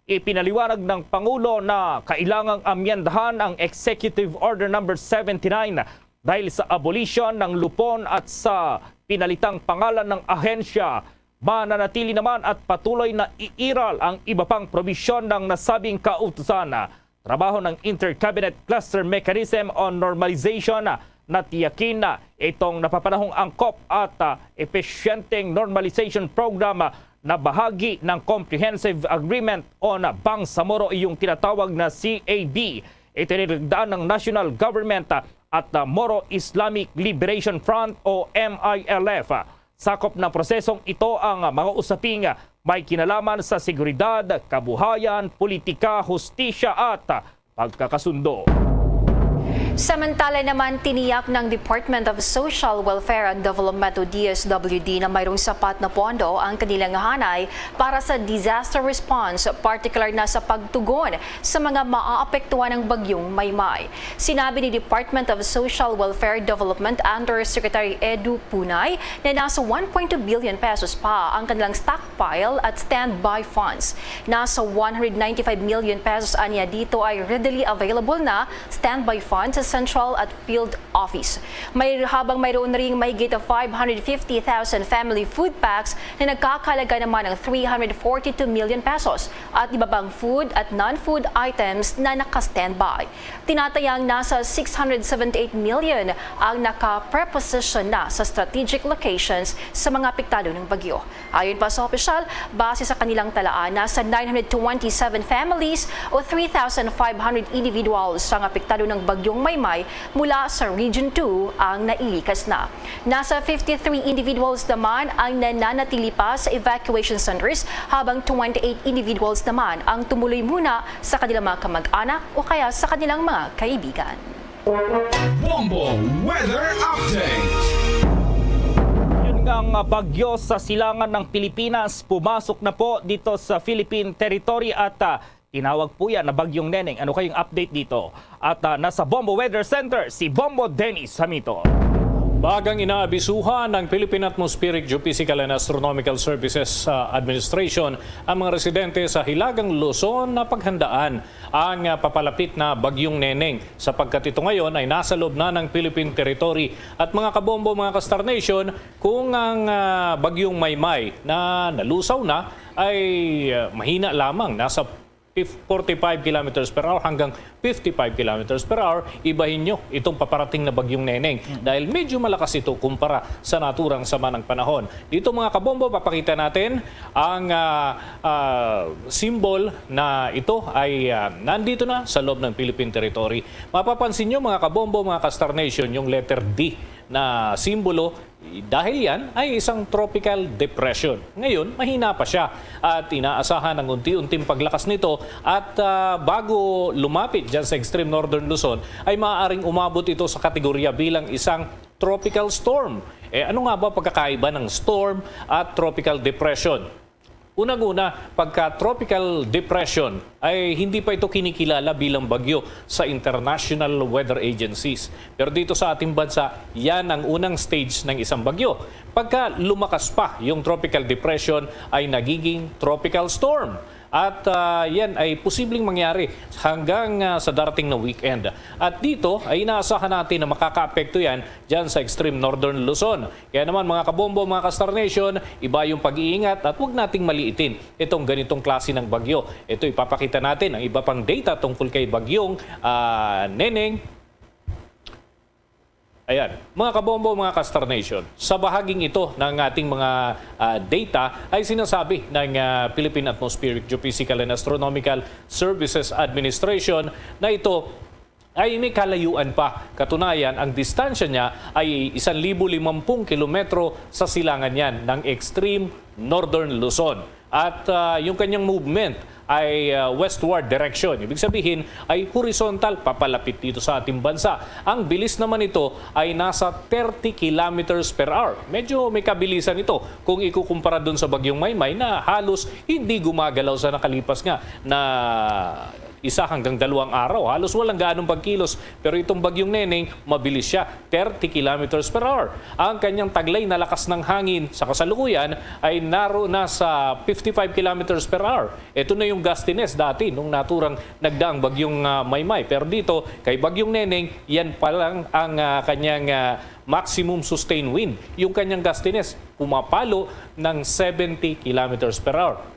Ipinaliwanag ng Pangulo na kailangang amyendahan ang Executive Order Number seventy-nine dahil sa abolisyon ng lupon at sa pinalitang pangalan ng ahensya. Mananatili naman at patuloy na iiral ang iba pang probisyon ng nasabing kautusan. Trabaho ng Inter-Cabinet Cluster Mechanism on Normalization na tiyakin na itong napapanahong angkop at ah, episyenteng normalization program na bahagi ng Comprehensive Agreement on Bangsamoro, iyong tinatawag na C A B. Itinigdaan ng national government at ah, Moro Islamic Liberation Front o M I L F. Sakop ng prosesong ito ang mga usaping may kinalaman sa seguridad, kabuhayan, politika, hustisya at pagkakasundo. Samantala naman, tiniyak ng Department of Social Welfare and Development o D S W D na mayroong sapat na pondo ang kanilang hanay para sa disaster response, partikular na sa pagtugon sa mga maaapektuhan ng bagyong Maymay. Sinabi ni Department of Social Welfare Development Undersecretary Edu Punay na nasa one point two billion pesos pa ang kanilang stockpile at standby funds. Nasa one hundred ninety-five million pesos anya dito ay readily available na standby funds sa central at field office. May, habang mayroon ring mahigit five hundred fifty thousand family food packs na nagkakalaga naman ng three hundred forty-two million pesos at iba pang food at non-food items na naka-standby. Tinatayang nasa six hundred seventy-eight million ang naka-preposition na sa strategic locations sa mga apektado ng bagyo. Ayon pa sa opisyal, base sa kanilang talaan, nasa nine hundred twenty-seven families o three thousand five hundred individuals ang apektado ng bagyong Maymay mula sa Region two ang nailikas na. Nasa fifty-three individuals naman ang nananatili pa sa evacuation centers, habang twenty-eight individuals naman ang tumuloy muna sa kanilang mga kamag-anak o kaya sa kanilang mga kaibigan. Bombo Weather Update. Yun nga ang bagyo sa silangan ng Pilipinas, pumasok na po dito sa Philippine territory at ah, tinawag po yan na Bagyong Neneng. Ano kayong update dito? At ah, nasa Bombo Weather Center si Bombo Dennis Hamito. Bagang inaabisuhan ng Philippine Atmospheric Geophysical and Astronomical Services ah, Administration ang mga residente sa Hilagang Luzon na paghandaan ang ah, papalapit na Bagyong Neneng, sapagkat ito ngayon ay nasa loob na ng Philippine Territory. At mga kabombo, mga ka-Star Nation, kung ang ah, Bagyong Maymay na nalusaw na ay ah, mahina lamang, nasa fif-, forty-five kilometers per hour hanggang fifty-five kilometers per hour, ibahin nyo itong paparating na Bagyong Neneng dahil medyo malakas ito kumpara sa naturang sama ng panahon. Dito, mga kabombo, papakita natin ang ah, ah, symbol na ito ay ah, nandito na sa loob ng Philippine Territory. Mapapansin nyo, mga kabombo, mga ka-Star Nation, yung letter D na simbolo, dahil yan ay isang tropical depression. Ngayon, mahina pa siya at inaasahan ang unti-unting paglakas nito at ah, bago lumapit dyan sa extreme northern Luzon ay maaaring umabot ito sa kategorya bilang isang tropical storm. Eh, ano nga ba pagkakaiba ng storm at tropical depression? Unang-una, pagka tropical depression ay hindi pa ito kinikilala bilang bagyo sa international weather agencies. Pero dito sa ating bansa, yan ang unang stage ng isang bagyo. Pagka lumakas pa yung tropical depression, ay nagiging tropical storm. At ah, yan ay posibleng mangyari hanggang ah, sa darating na weekend. At dito ay inaasahan natin na makakaapekto yan dyan sa extreme northern Luzon. Kaya naman, mga kabombo, mga ka-Star Nation, iba yung pag-iingat at huwag nating maliitin itong ganitong klase ng bagyo. Ito, ipapakita natin ang iba pang data tungkol kay Bagyong ah, Neneng. Ayan, mga kabombo, mga ka-Star Nation, sa bahaging ito ng ating mga ah, data ay sinasabi ng ah, Philippine Atmospheric Geophysical and Astronomical Services Administration na ito ay may kalayuan pa. Katunayan, ang distansya niya ay isang libo limampung kilometro sa silangan niyan ng extreme northern Luzon. At ah, yung kanyang movement ay ah, westward direction. Ibig sabihin ay horizontal, papalapit dito sa ating bansa. Ang bilis naman nito ay nasa thirty kilometers per hour. Medyo may kabilisan ito kung ikukumpara dun sa Bagyong Maymay na halos hindi gumagalaw sa nakalipas nga na isa hanggang dalawang araw. Halos walang gaanong pagkilos. Pero itong Bagyong Neneng, mabilis siya, thirty kilometers per hour. Ang kanyang taglay na lakas ng hangin sa kasalukuyan ay naro na sa fifty-five kilometers per hour. Ito na yung gustiness dati nung naturang nagdaang Bagyong ah, Maymay. Pero dito, kay Bagyong Neneng, yan pa lang ang ah, kanyang ah, maximum sustained wind. Yung kanyang gustiness, pumapalo ng seventy kilometers per hour.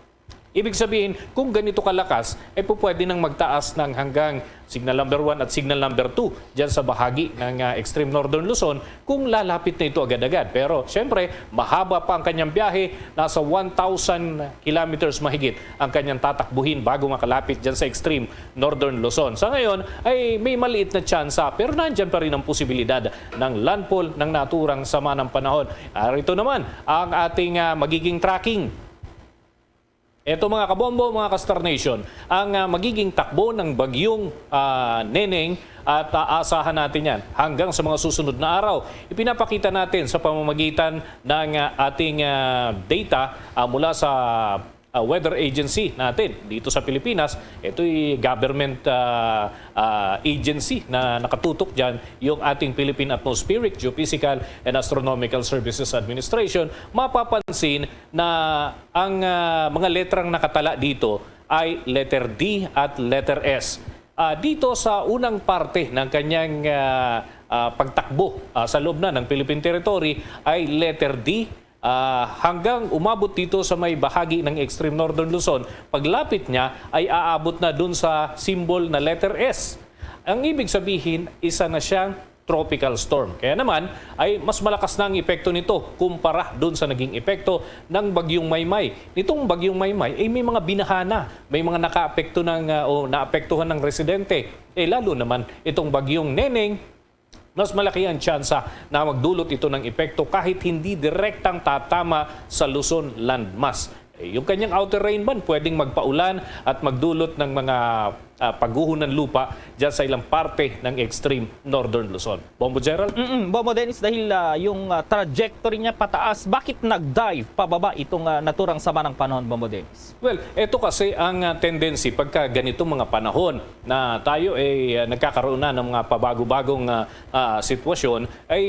Ibig sabihin, kung ganito kalakas, ay po pwede nang magtaas ng hanggang signal number one at signal number two dyan sa bahagi ng ah, extreme northern Luzon kung lalapit na ito agad-agad. Pero siyempre, mahaba pa ang kanyang biyahe, nasa one thousand kilometers mahigit ang kanyang tatakbuhin bago makalapit dyan sa extreme northern Luzon. Sa ngayon ay may maliit na tsansa pero nandyan pa rin ang posibilidad ng landfall ng naturang sama ng panahon. Arito naman ang ating ah, magiging tracking. Eto, mga kabombo, mga ka-Star Nation, ang ah, magiging takbo ng Bagyong ah, Neneng at ah, aasahan natin yan hanggang sa mga susunod na araw. Ipinapakita natin sa pamamagitan ng ah, ating ah, data ah, mula sa ah, weather agency natin dito sa Pilipinas. Ito'y government ah, ah, agency na nakatutok dyan, yung ating Philippine Atmospheric, Geophysical and Astronomical Services Administration. Mapapansin na ang ah, mga letrang nakatala dito ay letter D at letter S. Ah, dito sa unang parte ng kanyang ah, ah, pagtakbo ah, sa loob na ng Philippine Territory ay letter D ah, hanggang umabot dito sa may bahagi ng extreme northern Luzon. Paglapit niya ay aabot na dun sa symbol na letter S. Ang ibig sabihin, isa na siyang tropical storm. Kaya naman ay mas malakas na ang epekto nito kumpara dun sa naging epekto ng Bagyong Maymay. Nitong Bagyong Maymay ay may mga binaha na, may mga nakaapekto ng, ah, o naapektuhan ng residente. Eh, lalo naman itong Bagyong Neneng, mas malaki ang tsansa na magdulot ito ng epekto kahit hindi direktang tatama sa Luzon landmass. Eh, yung kanyang outer rain band pwedeng magpaulan at magdulot ng mga, ah, pagguho ng lupa dyan sa ilang parte ng extreme northern Luzon. Bombo Gerald? Mm, Bombo Dennis, dahil ah, yung ah, trajectory niya pataas, bakit nag-dive pababa itong ah, naturang sama ng panahon, Bombo Dennis? Well, ito kasi ang, ah, tendency pagka ganitong mga panahon na tayo ay, ah, nagkakaroon na ng mga pabago-bagong, ah, ah, sitwasyon, ay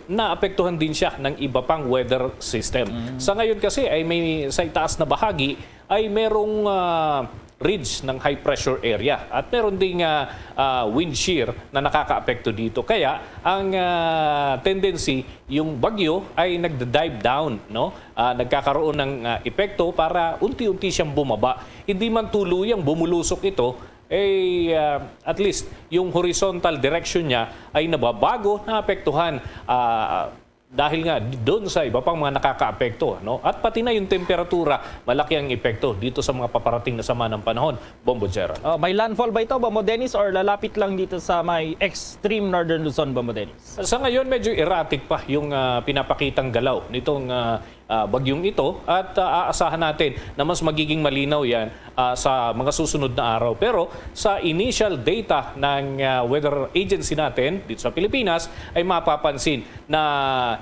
naapektuhan din siya ng iba pang weather system. Sa ngayon kasi ay may sa itaas na bahagi ay merong, ah, ridge ng high pressure area at meron ding, ah, ah, wind shear na nakakaapekto dito. Kaya ang, ah, tendency, yung bagyo ay nagda-dive down, no? Ah, nagkakaroon ng, ah, epekto para unti-unti siyang bumaba. Hindi man tuluyang bumulusok ito, eh, ah, at least yung horizontal direction niya ay nababago, naapektuhan, ah, dahil nga doon sa iba pang mga nakakaapekto, no? At pati na yung temperatura, malaki ang epekto dito sa mga paparating na sama ng panahon, Bombo Gerald. Oh, may landfall ba ito, Bombo Dennis, or lalapit lang dito sa may extreme northern Luzon, Bombo Dennis? Sa ngayon, medyo erratic pa yung, ah, pinapakitang galaw nitong, ah, ah, bagyong ito at, ah, aasahan natin na mas magiging malinaw yan, ah, sa mga susunod na araw. Pero sa initial data ng, ah, weather agency natin dito sa Pilipinas ay mapapansin na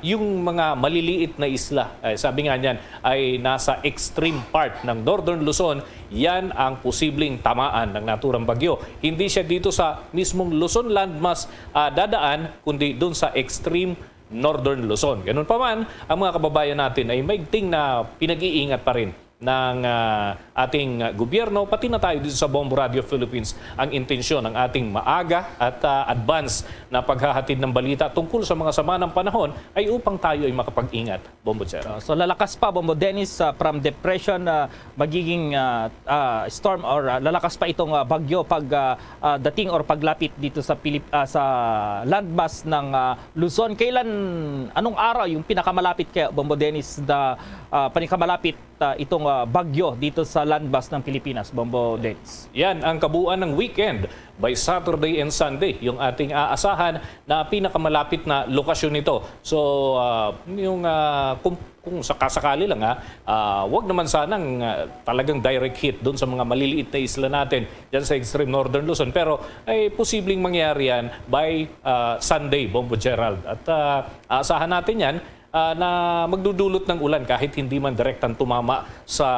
yung mga maliliit na isla, eh, sabi nga niyan, ay nasa extreme part ng Northern Luzon, yan ang posibleng tamaan ng naturang bagyo. Hindi siya dito sa mismong Luzon landmass, ah, dadaan, kundi dun sa extreme Northern Luzon. Ganun pa man, ang mga kababayan natin ay maigting na pinag-iingat pa rin ng, ah, ating gobyerno, pati na tayo dito sa Bombo Radio Philippines, ang intensyon ng ating maaga at, ah, advance na paghahatid ng balita tungkol sa mga sama ng panahon ay upang tayo ay makapag-ingat. Bombo Chero. So lalakas pa, Bombo Dennis, ah, from depression, ah, magiging ah, ah, storm or ah, lalakas pa itong ah, bagyo pag ah, ah, dating or paglapit dito sa Pilip ah, sa landmass ng ah, Luzon. Kailan, anong araw yung pinakamalapit kaya, Bombo Dennis, da ah, pinakamalapit ah, itong ah, bagyo dito sa landmass ng Pilipinas, Bombo Dennis? Yan ang kabuuan ng weekend. By Saturday and Sunday, yung ating aasahan na pinakamalapit na lokasyon nito. So, ah, yung, ah, kung, kung sakasakali lang, ha, ah, wag naman sanang, ah, talagang direct hit doon sa mga maliliit na isla natin dyan sa extreme northern Luzon. Pero ay posibleng mangyari yan by, ah, Sunday, Bombo Gerald. At, ah, aasahan natin yan, ah, na magdudulot ng ulan kahit hindi man direktang tumama sa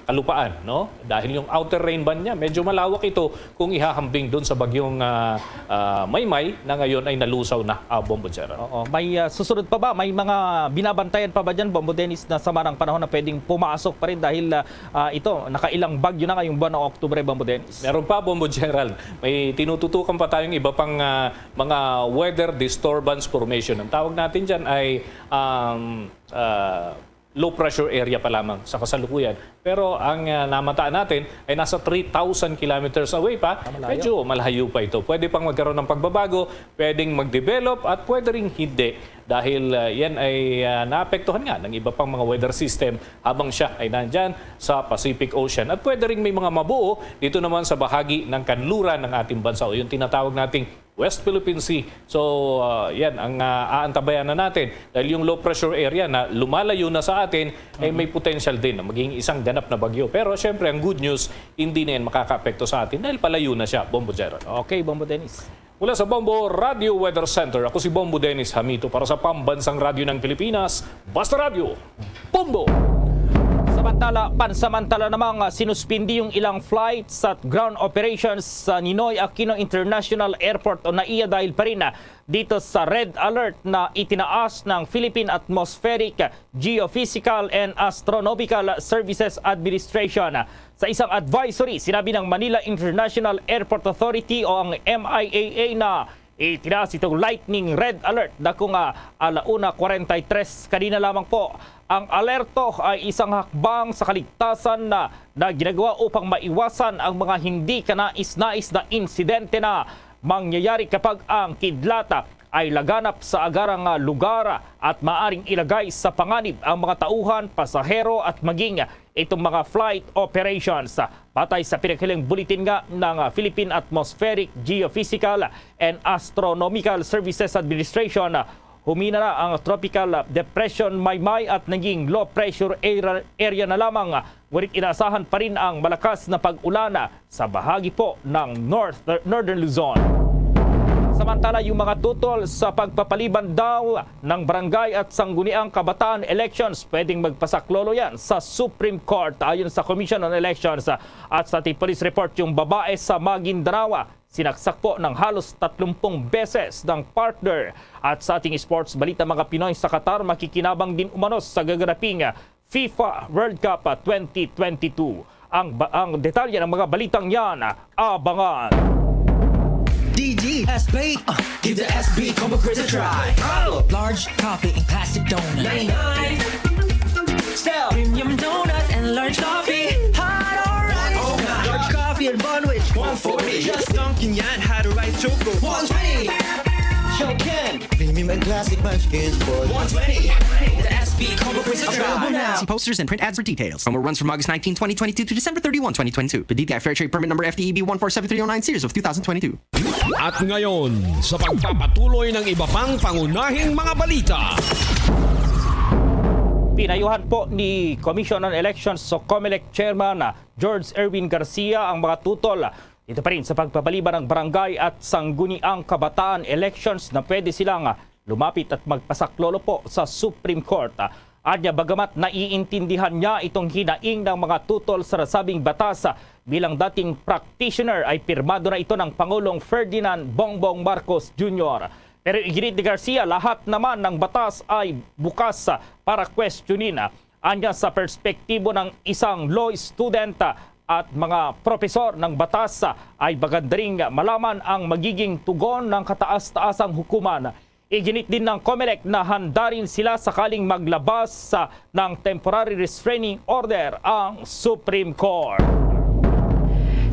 kalupaan, no? Dahil yung outer rain band niya, medyo malawak ito kung ihahambing doon sa bagyong, ah, ah, Maymay na ngayon ay nalusaw na, ah, Bombo Gerald. Oo. May ah, susunod pa ba? May mga binabantayan pa ba dyan, Bombo Dennis, na sama ng panahon na pwedeng pumasok pa rin dahil ah, ah, ito, nakailang bagyo na ngayong buwan ng Oktubre, Bombo Dennis? Meron pa, Bombo Gerald. May tinututukan pa tayong iba pang, ah, mga weather disturbance formation. Ang tawag natin dyan ay, um, ah, low pressure area pa lamang sa kasalukuyan. Pero ang, ah, namataan natin ay nasa three thousand kilometers away pa. Ah, malayo. Medyo malayo pa ito. Pwede pang magkaroon ng pagbabago, pwedeng mag-develop at pwede ring hindi. Dahil, ah, yan ay, ah, naapektuhan nga ng iba pang mga weather system habang siya ay nandyan sa Pacific Ocean. At pwede ring may mga mabuo dito naman sa bahagi ng kanluran ng ating bansa o yung tinatawag nating West Philippine Sea. So, ah, yan ang, ah, aantabayanan natin. Dahil yung low pressure area na lumalayo na sa atin, ay may potential din na maging isang ganap na bagyo. Pero syempre, ang good news, hindi na yan makakaapekto sa atin dahil palayo na siya, Bombo Gerald. Okay, Bombo Dennis. Mula sa Bombo Radio Weather Center, ako si Bombo Dennis Hamito para sa Pambansang Radyo ng Pilipinas, Basta Radyo, Bombo! Samantala, pansamantala namang ah, sinuspindi yung ilang flights at ground operations sa Ninoy Aquino International Airport o NAIA dahil pa rin ah, dito sa red alert na itinaas ng Philippine Atmospheric, Geophysical and Astronomical Services Administration. Sa isang advisory, sinabi ng Manila International Airport Authority o ang M I A A na itinaas itong lightning red alert na kung ah, alauna kwarenta y tres kanina lamang po. Ang alerto ay isang hakbang sa kaligtasan na, na ginagawa upang maiwasan ang mga hindi kanais-nais na insidente na mangyayari kapag ang kidlat ay laganap sa agarang, ah, lugar at maaring ilagay sa panganib ang mga tauhan, pasahero at maging itong mga flight operations. Batay sa pinaghiling bulletin nga ng, ah, Philippine Atmospheric, Geophysical and Astronomical Services Administration, humina na ang Tropical Depression Maymay at naging low pressure area, area na lamang. Ngunit inaasahan pa rin ang malakas na pag-ulan sa bahagi po ng North, Northern Luzon. Samantala, yung mga tutol sa pagpapaliban daw ng barangay at sangguniang kabataan elections, pwedeng magpasaklolo yan sa Supreme Court. Ayon sa Commission on Elections at sa ating police report, yung babae sa Maguindanao, sinaksak po ng halos tatlumpung beses ng partner. At sa ating sports balita, mga Pinoy sa Qatar makikinabang din umano sa gaganaping FIFA World Cup twenty twenty-two. Ang, ba- ang detalye ng mga balitang yan, abangan. D G S P. Uh, give the S B Combo Quiz a try. Large coffee and classic donut. ninety-nine. Style. Premium donut and large coffee. Hot or right. Large coffee and bun which. one forty. Just dunking yan. Hot or right choco. one twenty. Show Ken. Premium and classic munchkins for one twenty. The S B Combo Quiz a try. See posters and print ads for details. Promo runs from August nineteen, twenty twenty-two to December thirty-one, twenty twenty-two. Per D T I Fair Trade Permit Number F T E B one four seven three oh nine, series of two thousand twenty-two. At ngayon, sa pagpapatuloy ng iba pang pangunahing mga balita. Pinayuhan po ni Commission on Elections o COMELEC Chairman, ah, George Erwin Garcia ang mga tutol dito pa rin sa pagpapaliban ng barangay at sangguniang kabataan elections na pwede silang, ah, lumapit at magpasaklolo po sa Supreme Court. Anya, bagamat naiintindihan niya itong hinaing ng mga tutol sa nasabing batas, bilang dating practitioner ay pirmado na ito ng Pangulong Ferdinand Bongbong Marcos Junior. Pero iginit ni Garcia, lahat naman ng batas ay bukas para questionin. Anya, sa perspektibo ng isang law student at mga propesor ng batas, ay maganda ring malaman ang magiging tugon ng kataas-taasang hukuman. Iginit din ng COMELEC na handa rin sila sakaling maglabas, ah, ng temporary restraining order ang Supreme Court.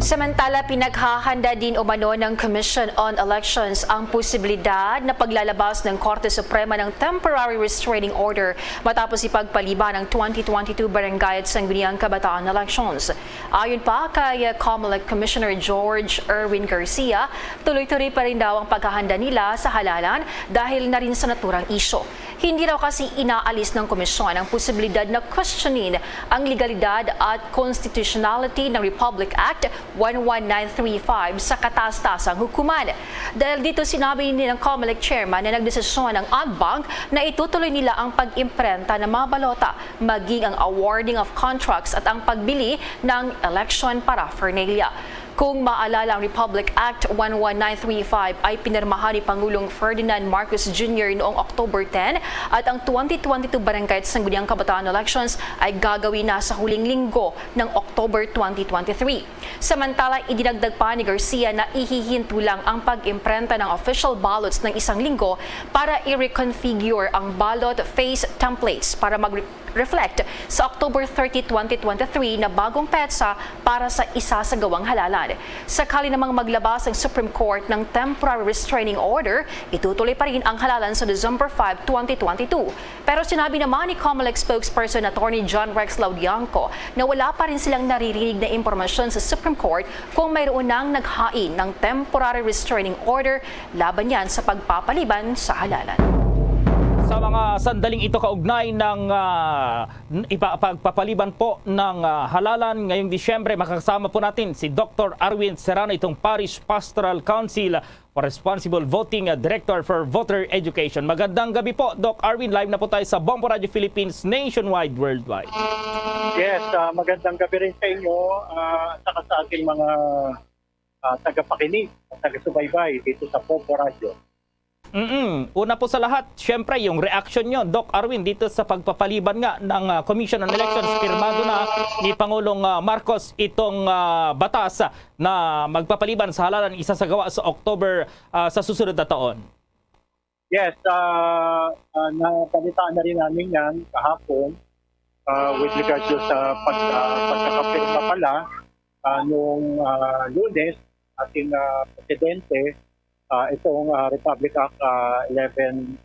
Samantala, pinaghahanda din umano ng Commission on Elections ang posibilidad na paglalabas ng Korte Suprema ng temporary restraining order matapos ipagpaliban ang twenty twenty-two barangay at sangguniang kabataan elections. Ayon pa kay COMELEC Commissioner George Erwin Garcia, tuloy-tuloy pa rin daw ang paghahanda nila sa halalan dahil na rin sa naturang isyu. Hindi raw kasi inaalis ng komisyon ang posibilidad na questionin ang legalidad at constitutionality ng Republic Act one one nine three five sa kataas-taasang hukuman. Dahil dito, sinabi ni ng COMELEC chairman na nagdesisyon ang en banc na itutuloy nila ang pag-imprenta ng mga balota, maging ang awarding of contracts at ang pagbili ng election paraphernalia. Kung maalala, ang Republic Act one one nine three five ay pinirmahan ni Pangulong Ferdinand Marcos Junior noong October ten at ang twenty twenty-two Barangay at Sangguniang Kabataan Elections ay gagawin na sa huling linggo ng October twenty twenty-three. Samantala, idinagdag pa ni Garcia na ihihinto lang ang pag-imprenta ng official ballots ng isang linggo para i-reconfigure ang ballot face templates para mag-reflect sa October thirty, twenty twenty-three na bagong petsa para sa isasagawang halalan. Sakali namang maglabas ang Supreme Court ng temporary restraining order, itutuloy pa rin ang halalan sa December five, twenty twenty-two. Pero sinabi naman ni COMELEC spokesperson Attorney John Rex Laudiangco na wala pa rin silang naririnig na impormasyon sa Supreme Court kung mayroon nang naghain ng temporary restraining order laban yan sa pagpapaliban sa halalan. Sa mga sandaling ito, kaugnay ng, ah, n- ipa- pagpapaliban po ng, ah, halalan ngayong Disyembre, makakasama po natin si Doctor Arwin Serrano, itong Parish Pastoral Council for Responsible Voting, ah, Director for Voter Education. Magandang gabi po, Doc Arwin. Live na po tayo sa Bombo Radio Philippines, nationwide, worldwide. Yes, ah, magandang gabi rin sa inyo, ah, saka sa ating mga, ah, tagapakinig at taga-subaybay dito sa Bombo Radio. Mm-mm. Una po sa lahat, syempre, yung reaction nyo, Doc Arwin, dito sa pagpapaliban nga ng, ah, Commission on Elections. Pirmado na ni Pangulong, ah, Marcos itong, ah, batas, ah, na magpapaliban sa halalan isasagawa sa October, ah, sa susunod na taon. Yes, ah, ah, nabalitaan na rin namin yan kahapon, ah, with regards to sa pag, ah, pagkakapirma pala, ah, nung, ah, Lunes, ating, ah, presidente, ah, itong, ah, Republic Act, ah, eleven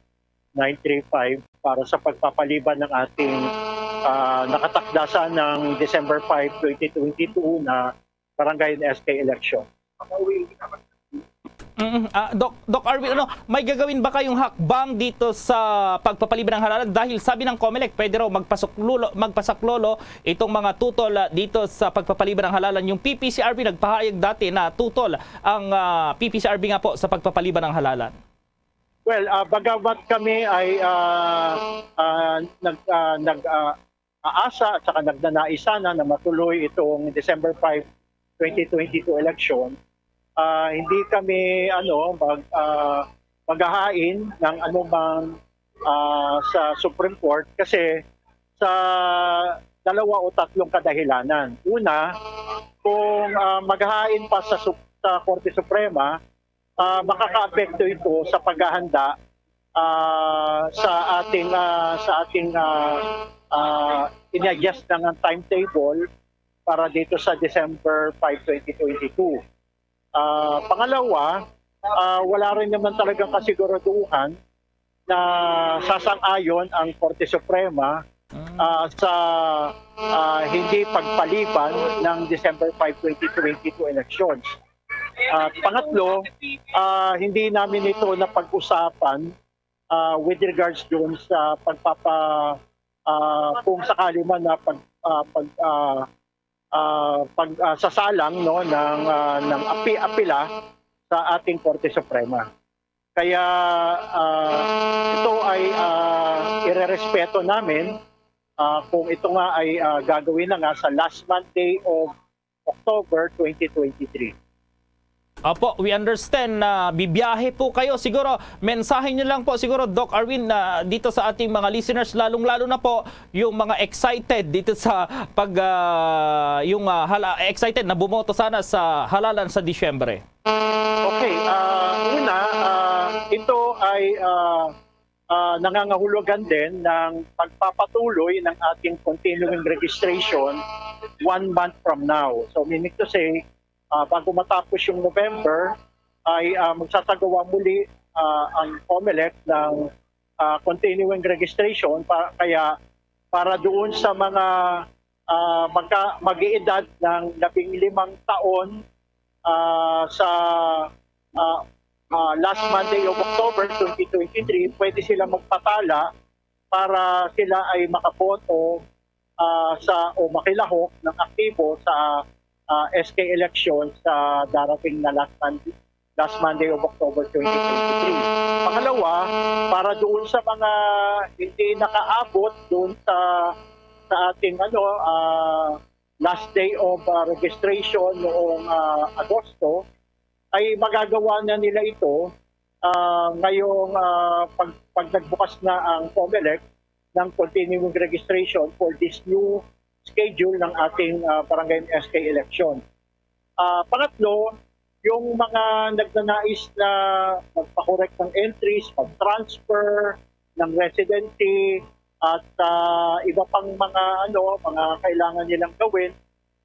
nine three five para sa pagpapaliban ng ating, ah, nakatakda sa ng December five, twenty twenty-two na barangay and S K election. Mm, ah, Doc, Doc Arwin, ano, may gagawin ba kayong hakbang dito sa pagpapaliban ng halalan? Dahil sabi ng Comelec, pwede raw magpasuklolo, magpasaklolo itong mga tutol, ah, dito sa pagpapaliban ng halalan. Yung P P C R B nagpahayag dati na tutol ang, ah, P P C R B nga po sa pagpapaliban ng halalan. Well, ah, bagamat kami ay, ah, ah, nag, ah, nag, ah, aasa at saka nagnanais sana na matuloy itong December five, twenty twenty-two election, ah, hindi kami, ano, mag, ah, maghahain ng anumang, ah, sa Supreme Court kasi sa dalawa o tatlong kadahilanan. Una, kung, ah, maghahain pa sa Sup-, sa Korte Suprema, ah, makakaapekto ito sa paghahanda, ah, sa ating, ah, sa ating, ah, ah, in-adjust na nga timetable para dito sa December five, twenty twenty-two. Ah, pangalawa, ah, wala rin naman talagang kasiguraduhan na sasang-ayon ang Korte Suprema, ah, sa, ah, hindi pagpaliban ng December five, twenty twenty-two elections. At pangatlo, ah, hindi namin ito napag-usapan, ah, with regards doon sa pagpapa, ah, kung sakali man na pag, ah, pag, ah, ah, pag, ah, sasalang, no, ng, ah, ng api-, apila sa ating Korte Suprema. Kaya, ah, ito ay, ah, irerespeto namin, ah, kung ito nga ay, ah, gagawin na nga sa last Monday of October twenty twenty-three. Opo, we understand na bibiyahe po kayo. Siguro, mensahe niyo lang po siguro, Doc Arwin, na dito sa ating mga listeners, lalong-lalo na po yung mga excited dito sa pag, ah, yung, ah, hala-, excited na bumoto sana sa halalan sa Disyembre. Okay, ah, una, ah, ito ay, ah, ah, nangangahulugan din ng pagpapatuloy ng ating continuing registration one month from now. So, meaning to say, ah, bago matapos yung November, ay, ah, magsasagawa muli, ah, ang Comelec ng, ah, continuing registration pa, kaya para doon sa mga, ah, magka-, mag-iedad ng labing limang taon, ah, sa, ah, ah, last Monday of October twenty twenty-three, pwede sila magpatala para sila ay makaboto, ah, sa, o makilahok ng aktibo sa, ah, S K election sa darating na last Monday, last Monday of October twenty twenty-three. Pangalawa, para doon sa mga hindi nakaabot doon sa, sa ating, ano, ah, last day of, ah, registration noong, ah, Agosto, ay magagawa na nila ito, ah, ngayong, ah, pag, pag nagbukas na ang Comelec ng continuing registration for this new schedule ng ating, ah, barangay and S K election. Ah, pangatlo, yung mga nagnanais na magpa-correct ng entries, mag-transfer ng residency, at, ah, iba pang mga, ano, mga kailangan nilang gawin,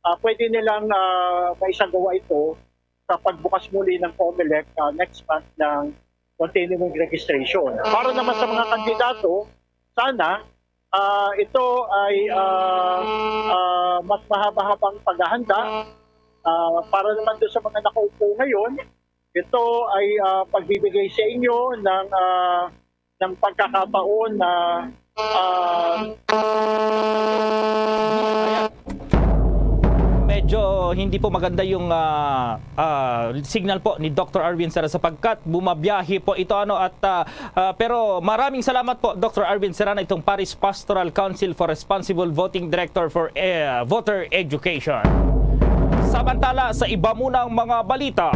ah, pwede nilang, ah, maisagawa ito sa pagbukas muli ng Comelec, ah, next month ng continuing registration. Para naman sa mga kandidato, sana, ah, ito ay, ah, ah, mas mahaba-habang paghahanda. Ah, para naman doon sa mga nakaupo ngayon, ito ay, ah, pagbibigay sa inyo ng, ah, ng pagkakataon na, ah, Ayan. Medyo hindi po maganda yung, ah, ah, signal po ni Doctor Arwin Serrana sapagkat bumabiyahe po ito, ano, at, ah, ah, pero maraming salamat po, Doctor Arwin Serrana, itong Parish Pastoral Council for Responsible Voting, Director for, eh, Voter Education. Samantala, sa iba munang mga balita,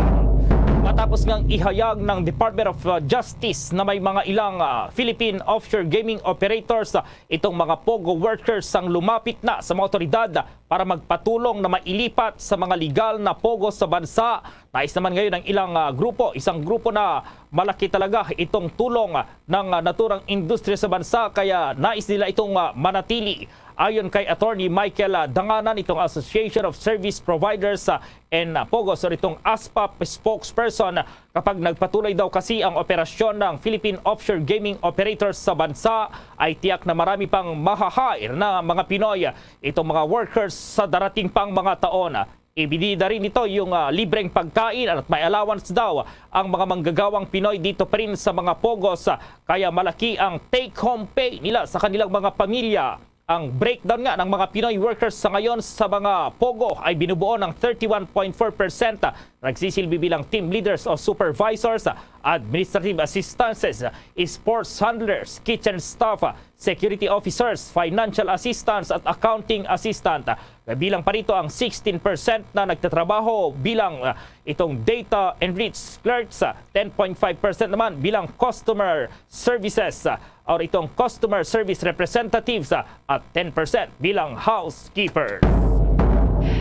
matapos ngang ihayag ng Department of, ah, Justice na may mga ilang, ah, Philippine offshore gaming operators, ah, itong mga POGO workers ang lumapit na sa mga otoridad para magpatulong na mailipat sa mga legal na POGO sa bansa. Nais naman ngayon ng ilang, ah, grupo, isang grupo na malaki talaga itong tulong, ah, ng, ah, naturang industriya sa bansa, kaya nais nila itong, ah, manatili. Ayon kay Attorney Michael, ah, Danganan, itong Association of Service Providers, ah, and, ah, POGOs, or itong ASPAP spokesperson, kapag nagpatuloy daw kasi ang operasyon ng Philippine Offshore Gaming Operators sa bansa, ay tiyak na marami pang maha-hire na mga Pinoy, itong mga workers, sa darating pang mga taon. Ibinida rin nito yung, ah, libreng pagkain at may allowance daw ang mga manggagawang Pinoy dito pa rin sa mga POGOs, ah, kaya malaki ang take-home pay nila sa kanilang mga pamilya. Ang breakdown nga ng mga Pinoy workers sa ngayon sa mga POGO ay binubuo ng thirty-one point four percent nagsisilbi bilang team leaders o supervisors, administrative assistants, sports handlers, kitchen staff, security officers, financial assistants at accounting assistant. Kabilang pa rito ang sixteen percent na nagtatrabaho bilang, ah, itong data entry clerks, ah, ten point five percent naman bilang customer services, ah, or itong customer service representatives, ah, at ten percent bilang housekeeper.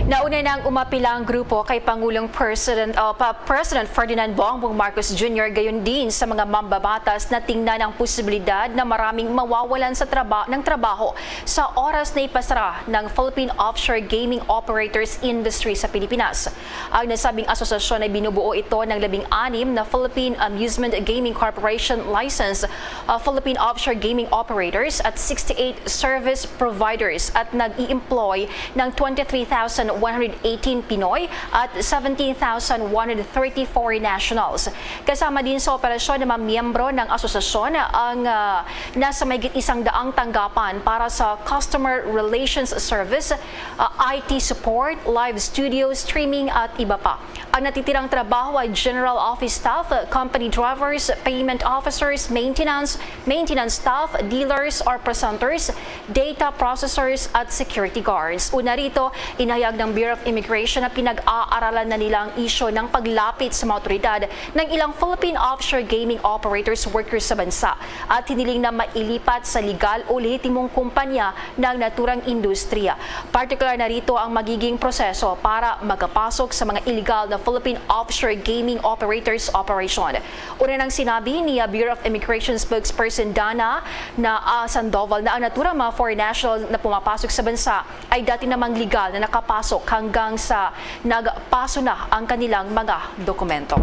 Nauna nang umapila ang grupo kay Pangulong President, uh, pa, President Ferdinand Bongbong Marcos Junior gayon din sa mga mambabatas na tingnan ang posibilidad na maraming mawawalan sa traba, ng trabaho sa oras na ipasara ng Philippine Offshore Gaming Operators Industry sa Pilipinas. Ang nasabing asosasyon ay binubuo ito ng labing anim na Philippine Amusement Gaming Corporation license, uh, Philippine Offshore Gaming Operators at sixty-eight service providers at nag-i-employ ng twenty-three thousand one hundred eighteen Pinoy at seventeen thousand one hundred thirty foreign nationals. Kasama din sa operasyon ng mga miyembro ng asosasyon ang, ah, nasa mahigit isang daang tanggapan para sa customer relations service, ah, I T support, live studio, streaming at iba pa. Ang natitirang trabaho ay general office staff, company drivers, payment officers, maintenance, maintenance staff, dealers or presenters, data processors at security guards. Una rito, inahayag ng Bureau of Immigration na pinag-aaralan na nila ang isyu ng paglapit sa mga otoridad ng ilang Philippine offshore gaming operators workers sa bansa at hiniling na mailipat sa legal o lehitimong kumpanya ng naturang industriya. Partikular na rito ang magiging proseso para makapasok sa mga illegal na Philippine offshore gaming operators operation. Una nang sinabi ni, ah, Bureau of Immigration spokesperson Dana na, ah, Sandoval na ang naturang mga foreign national na pumapasok sa bansa ay dati namang legal na nakapasok hanggang sa nagpaso na ang kanilang mga dokumento.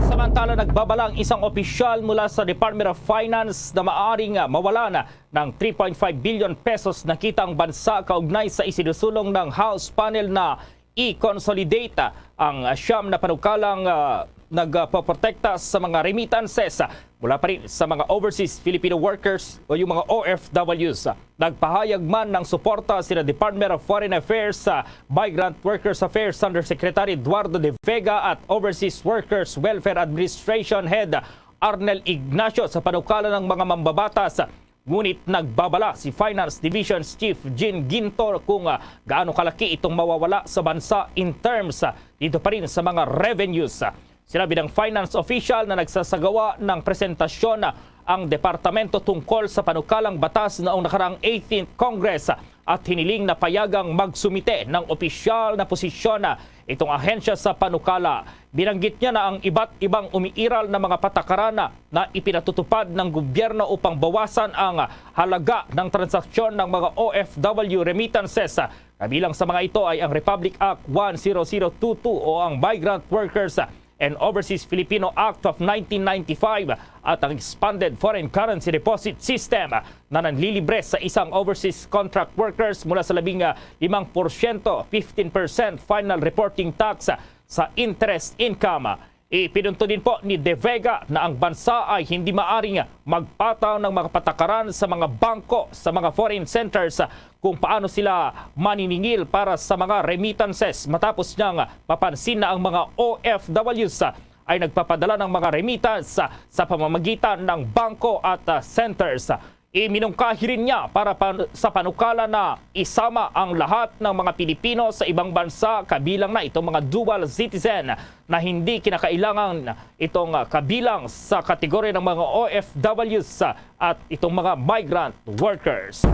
Samantala, nagbabala ang isang opisyal mula sa Department of Finance na maaring, ah, mawalan ng three point five billion pesos na kita ang bansa kaugnay sa isinusulong ng House panel na i-consolidate ang siyam na panukalang, ah, nagpaprotekta sa mga remittances mula pa rin sa mga overseas Filipino workers o yung mga O F Ws. Nagpahayag man ng suporta sina Department of Foreign Affairs, ah, Migrant Workers Affairs Undersecretary Eduardo De Vega at Overseas Workers Welfare Administration Head Arnel Ignacio sa panukala ng mga mambabatas. Ngunit nagbabala si Finance Division Chief Jean Ginto kung, ah, gaano kalaki itong mawawala sa bansa in terms, ah, dito pa rin sa mga revenues. Sinabi ng finance official na nagsasagawa ng presentasyon, ah, ang departamento tungkol sa panukalang batas noong nakaraang eighteenth Congress, ah, at hiniling na payagang magsumite ng opisyal na posisyon, ah, itong ahensya sa panukala. Binanggit niya na ang iba't ibang umiiral na mga patakaran na ipinatutupad ng gobyerno upang bawasan ang halaga ng transaksyon ng mga O F W remittances. Kabilang sa mga ito ay ang Republic Act one zero zero two two o ang Migrant Workers and Overseas Filipino Act of nineteen ninety-five at ang Expanded Foreign Currency Deposit System na nanlilibre sa isang overseas contract workers mula sa labing, ah, limang porsyento, fifteen percent final reporting tax sa interest income. Ipinunto din po ni De Vega na ang bansa ay hindi maaring magpataw ng mga patakaran sa mga bangko sa mga foreign centers kung paano sila maniningil para sa mga remittances matapos niyang mapansin na ang mga O F Ws ay nagpapadala ng mga remittance sa pamamagitan ng bangko at, ah, centers. Iminungkahi rin niya para pa, sa panukala na isama ang lahat ng mga Pilipino sa ibang bansa, kabilang na itong mga dual citizen na hindi kinakailangan itong, ah, kabilang sa kategorya ng mga O F Ws at itong mga migrant workers.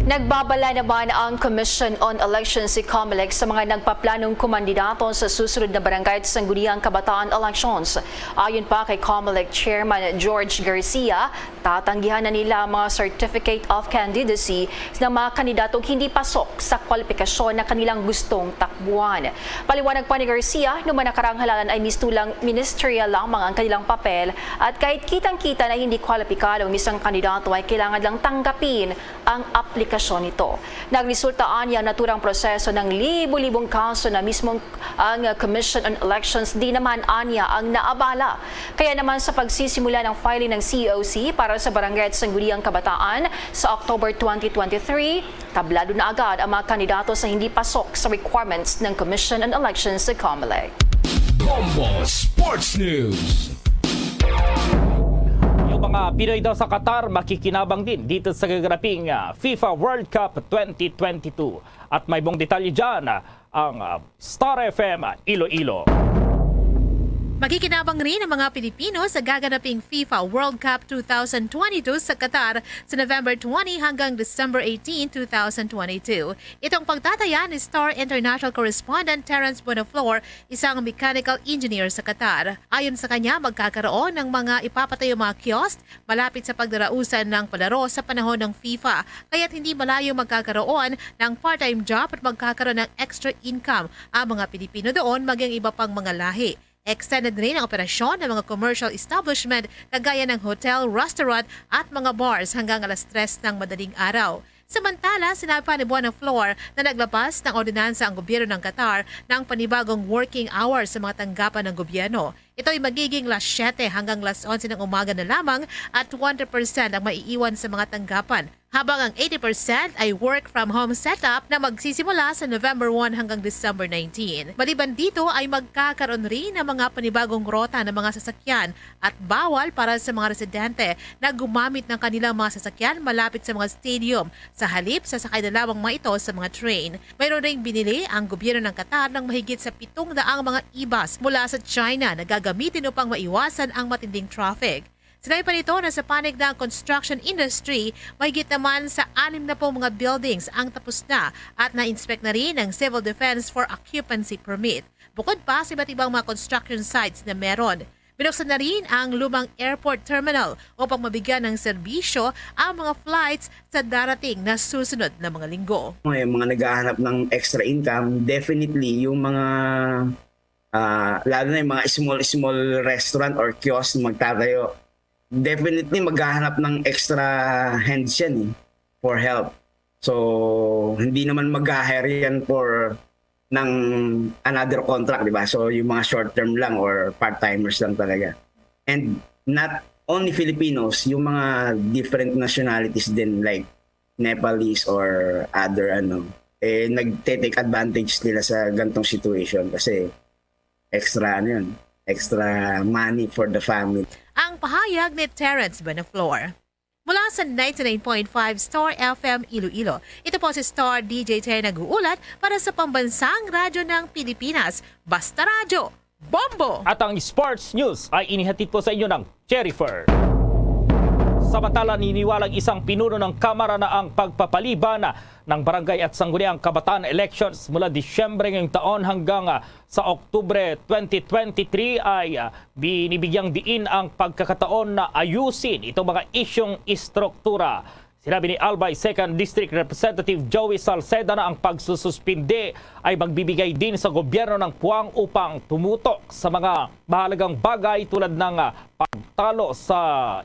Nagbabala naman ang Commission on Elections, si COMELEC, sa mga nagpaplanong kumandidato sa susunod na Barangay at Sangguniang Kabataan elections. Ayon pa kay COMELEC Chairman George Garcia, tatanggihan na nila ang mga Certificate of Candidacy ng mga kandidatong hindi pasok sa kwalipikasyon na kanilang gustong takbuhan. Paliwanag pa ni Garcia, nung mga nakaraang halalan ay mistulang ministerial lamang ang kanilang papel at kahit kitang-kita na hindi kwalipikado ang isang kandidato ay kailangan lang tanggapin ang aplikasyon nito. Nagresulta anya ang naturang proseso ng libo-libong kaso na mismong ang Commission on Elections di naman anya ang naabala. Kaya naman sa pagsisimula ng filing ng C O C para sa Barangay at Sangguniang Kabataan sa October twenty twenty-three, tablado na agad ang mga kandidato sa hindi pasok sa requirements ng Commission on Elections sa COMELEC. Bombo Sports News. Yung mga Pinoy daw sa Qatar makikinabang din dito sa gaganaping ah, FIFA World Cup twenty twenty-two. At may buong detalye dyan ah, ang ah, Star F M Iloilo. Makikinabang rin ang mga Pilipino sa gaganaping FIFA World Cup twenty twenty-two sa Qatar sa November twenty hanggang December eighteen, two thousand twenty-two. Itong pagtataya ni Star International Correspondent Terence Bonaflor, isang mechanical engineer sa Qatar. Ayon sa kanya, magkakaroon ng mga ipapatayo mga kiosk malapit sa pagdarausan ng palaro sa panahon ng FIFA, kaya't hindi malayo magkakaroon ng part-time job at magkakaroon ng extra income ang mga Pilipino doon, maging iba pang mga lahi. Extended rin ang operasyon ng mga commercial establishment kagaya ng hotel, restaurant at mga bars hanggang alas tres ng madaling araw. Samantala, sinabi pa ni Buena Flor na naglabas ng ordinansa ang gobyerno ng Qatar ng panibagong working hours sa mga tanggapan ng gobyerno. Ito'y magiging las siyete hanggang las onse ng umaga na lamang at one hundred percent ang maiiwan sa mga tanggapan, habang ang eighty percent ay work from home setup na magsisimula sa November one hanggang December nineteen. Maliban dito ay magkakaroon rin ng mga panibagong rota ng mga sasakyan at bawal para sa mga residente na gumamit ng kanilang mga sasakyan malapit sa mga stadium, sa halip sasakay na lamang mga ito sa mga train. Mayroon ring binili ang gobyerno ng Qatar ng mahigit sa pitong daang mga e-bus mula sa China na gagamitin upang maiwasan ang matinding traffic. Sinabi pa nito na sa panig ng construction industry, mahigit naman sa anim na pong mga buildings ang tapos na at na-inspect na rin ang Civil Defense for Occupancy Permit. Bukod pa sa iba't ibang mga construction sites na meron, binuksan na rin ang lumang airport terminal upang mabigyan ng serbisyo ang mga flights sa darating na susunod na mga linggo. Yung mga naghahanap ng extra income, definitely yung mga, ah, lalo na yung mga small, small restaurant or kiosk na magtatayo, definitely maghahanap ng extra hands yan eh, for help. So, hindi naman mag-hire yan for ng another contract, di ba? So, yung mga short term lang or part-timers lang talaga. And not only Filipinos, yung mga different nationalities din, like Nepalese or other ano, eh, nagte-take advantage nila sa gantong situation kasi extra ano yun, extra money for the family. Ang pahayag ni Terrence Bonaflor. Mula sa ninety-nine point five Star F M Iloilo, ito po si Star D J Terry nag-uulat para sa Pambansang Radyo ng Pilipinas, Basta Radyo, Bombo! At ang sports news ay inihatid po sa inyo ng Jennifer. Samantala, niniwalang isang pinuno ng Kamara na ang pagpapaliban ng barangay at sangguniang kabataan elections mula Disyembre ngayong taon hanggang ah, sa Oktubre twenty twenty-three ay ah, binibigyang diin ang pagkakataon na ayusin itong mga isyong istruktura. Sinabi ni Albay Second District Representative Joey Salceda na ang pagsususpindi ay magbibigay din sa gobyerno ng puwang upang tumutok sa mga mahalagang bagay tulad ng ah, pagtalo sa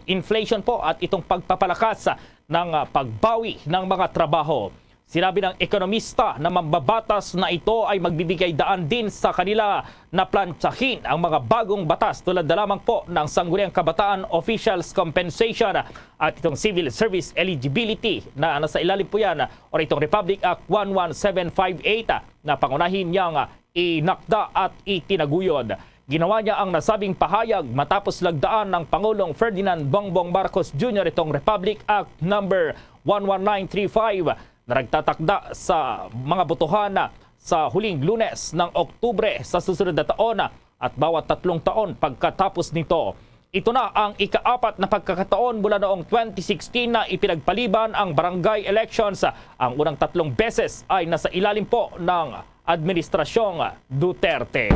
inflation po at itong pagpapalakas ng ah, pagbawi ng mga trabaho. Sinabi ng ekonomista na mambabatas na ito ay magbibigay daan din sa kanila na plantsahin ang mga bagong batas tulad na lamang po ng Sangguniang Kabataan Officials Compensation at itong Civil Service Eligibility na nasa ilalim po yan o itong Republic Act one one seven five eight na pangunahin niyang inakda at itinaguyod. Ginawa niya ang nasabing pahayag matapos lagdaan ng Pangulong Ferdinand Bongbong Marcos Junior itong Republic Act number one one nine three five na nagtatakda sa mga botohan sa huling Lunes ng Oktubre sa susunod na taon at bawat tatlong taon pagkatapos nito. Ito na ang ikaapat na pagkakataon mula noong twenty sixteen na ipinagpaliban ang barangay elections. Ang unang tatlong beses ay nasa ilalim po ng Administrasyong Duterte.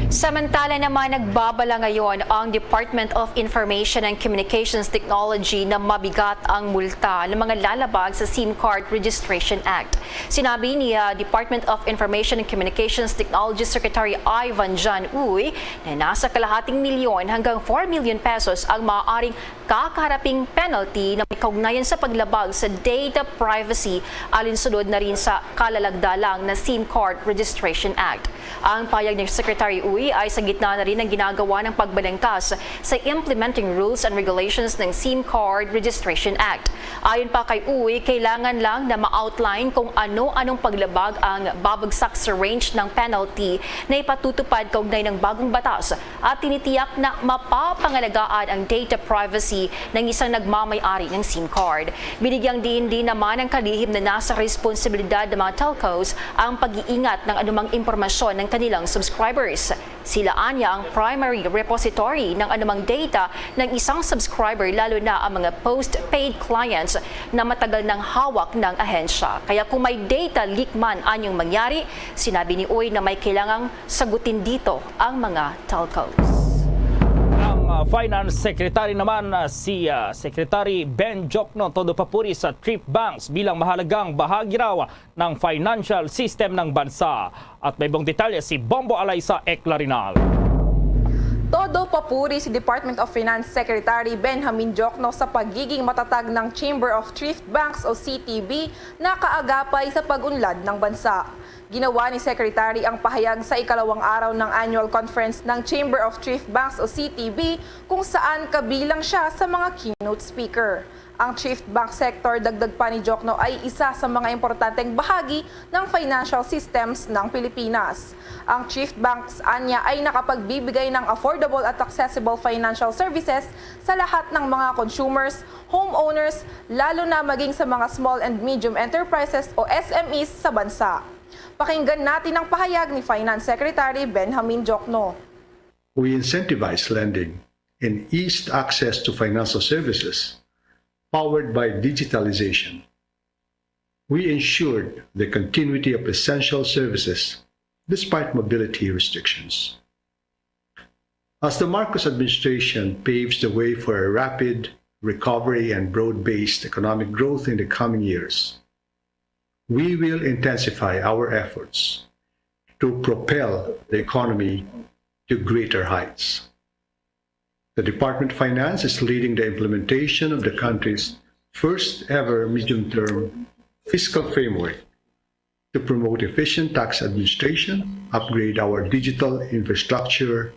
Samantala naman, nagbabala ngayon ang Department of Information and Communications Technology na mabigat ang multa ng mga lalabag sa SIM Card Registration Act. Sinabi ni ah, Department of Information and Communications Technology Secretary Ivan John Uy na nasa kalahating milyon hanggang four million pesos ang maaaring kakaharaping penalty na may kaugnayan sa paglabag sa data privacy alinsunod na rin sa kalalagda lang na SIM Card Registration Act. Ang pahayag ni Secretary Uy ay sa gitna na rin ng ginagawa ng pagbalangkas sa implementing rules and regulations ng SIM Card Registration Act. Ayon pa kay Uy, kailangan lang na ma-outline kung ano-anong paglabag ang babagsak sa range ng penalty na ipatutupad kaugnay ng bagong batas at tinitiyak na mapapangalagaan ang data privacy ng isang nagmamay-ari ng SIM card. Binigyang diin din naman ang kalihim na nasa responsibilidad ng mga telcos ang pag-iingat ng anumang impormasyon ng kanilang subscribers. Sila anya ang primary repository ng anumang data ng isang subscriber, lalo na ang mga postpaid clients na matagal nang hawak ng ahensya. Kaya kung may data leak man anyong mangyari, sinabi ni Uy na may kailangang sagutin dito ang mga telcos. Ang ah, Finance Secretary naman, ah, si ah, Secretary Ben Jokno, todo papuri sa thrift banks bilang mahalagang bahagi raw ng financial system ng bansa. At may buong detalye si Bombo Alaysa Eclarinal. Todo papuri si Department of Finance Secretary Benjamin Jokno sa pagiging matatag ng Chamber of Thrift Banks o C T B na kaagapay sa pag-unlad ng bansa. Ginawa ni Secretary ang pahayag sa ikalawang araw ng annual conference ng Chamber of Thrift Banks o C T B, kung saan kabilang siya sa mga keynote speaker. Ang thrift bank sector, dagdag pa ni Jokno, ay isa sa mga importanteng bahagi ng financial systems ng Pilipinas. Ang thrift banks anya ay nakapagbibigay ng affordable at accessible financial services sa lahat ng mga consumers, homeowners, lalo na maging sa mga small and medium enterprises o S M Es sa bansa. Pakinggan natin ang pahayag ni Finance Secretary Benjamin Jokno. We incentivize lending and eased access to financial services powered by digitalization. We ensured the continuity of essential services despite mobility restrictions. As the Marcos administration paves the way for a rapid recovery and broad-based economic growth in the coming years, we will intensify our efforts to propel the economy to greater heights. The Department of Finance is leading the implementation of the country's first ever medium-term fiscal framework to promote efficient tax administration, upgrade our digital infrastructure,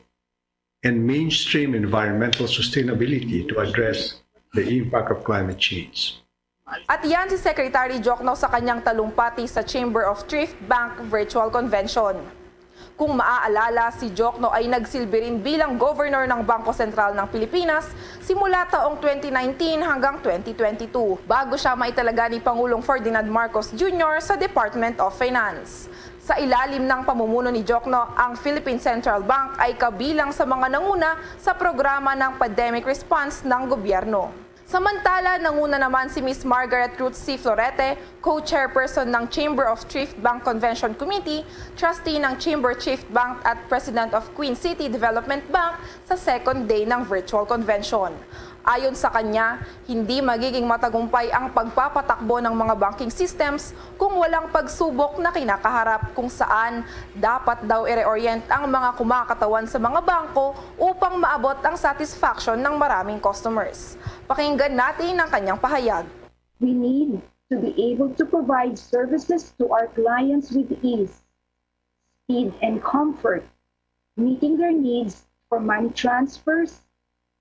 and mainstream environmental sustainability to address the impact of climate change. At yan si Secretary Jokno sa kanyang talumpati sa Chamber of Thrift Bank Virtual Convention. Kung maaalala, si Jokno ay nagsilbi rin bilang governor ng Bangko Sentral ng Pilipinas simula taong twenty nineteen hanggang twenty twenty-two, bago siya maitalaga ni Pangulong Ferdinand Marcos Junior sa Department of Finance. Sa ilalim ng pamumuno ni Jokno, ang Philippine Central Bank ay kabilang sa mga nanguna sa programa ng pandemic response ng gobyerno. Samantala, nanguna naman si Miss Margaret Ruth C. Florete, co-chairperson ng Chamber of Thrift Bank Convention Committee, trustee ng Chamber Thrift Bank at President of Queen City Development Bank sa second day ng virtual convention. Ayon sa kanya, hindi magiging matagumpay ang pagpapatakbo ng mga banking systems kung walang pagsubok na kinakaharap, kung saan dapat daw i-reorient ang mga kumakatawan sa mga bangko upang maabot ang satisfaction ng maraming customers. Pakinggan natin ang kanyang pahayag. We need to be able to provide services to our clients with ease, speed, and comfort, meeting their needs for money transfers,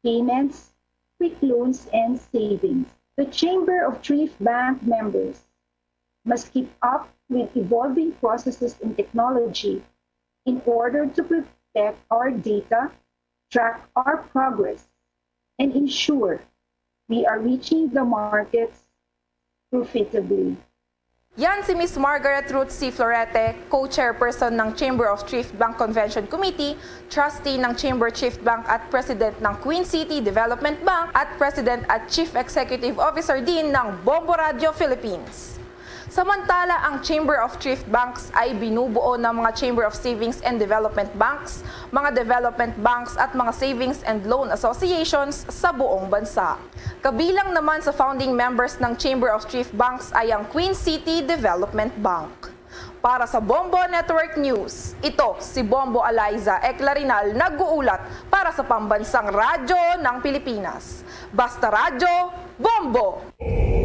payments, quick loans, and savings. The Chamber of Thrift Bank members must keep up with evolving processes and technology in order to protect our data, track our progress, and ensure we are reaching the markets profitably. Yan si Miss Margaret Ruth C. Florete, co-chairperson ng Chamber of Thrift Bank Convention Committee, trustee ng Chamber Thrift Bank at president ng Queen City Development Bank at president at chief executive officer din ng Bombo Radio Philippines. Samantala, ang Chamber of Thrift Banks ay binubuo ng mga Chamber of Savings and Development Banks, mga development banks at mga savings and loan associations sa buong bansa. Kabilang naman sa founding members ng Chamber of Thrift Banks ay ang Queen City Development Bank. Para sa Bombo Network News, ito si Bombo Eliza Eclarinal nag-uulat para sa Pambansang Radyo ng Pilipinas. Basta Radyo, Bombo!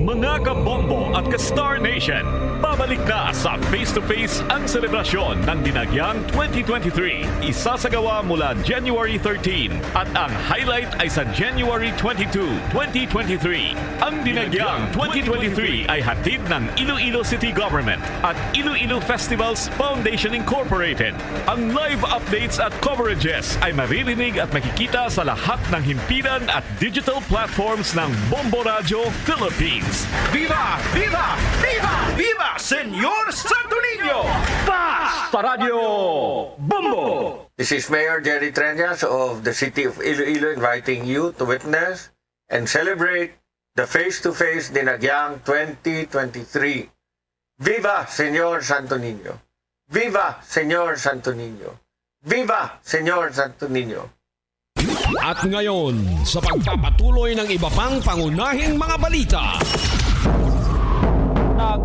Mga ka-Bombo at ka-Star Nation, pabalik na sa Face to Face ang selebrasyon ng Dinagyang twenty twenty-three. Isasagawa mula January thirteen at ang highlight ay sa January twenty-two, twenty twenty-three. Ang Dinagyang twenty twenty-three ay hatid ng Iloilo City Government at Iloilo Festivals Foundation Incorporated. Ang live updates at coverages ay maririnig at makikita sa lahat ng himpilan at digital platforms ng Bombo Radyo Philippines. Viva! Viva! Viva! Viva Señor Santo Niño! Basta Radyo Bombo! This is Mayor Jerry Treñas of the City of Iloilo inviting you to witness and celebrate the Face to Face Dinagyang twenty twenty-three. Viva Señor Santo Niño! Viva Señor Santo Niño! Viva Señor Santo Niño! At ngayon, sa pagpapatuloy ng iba pang pangunahing mga balita.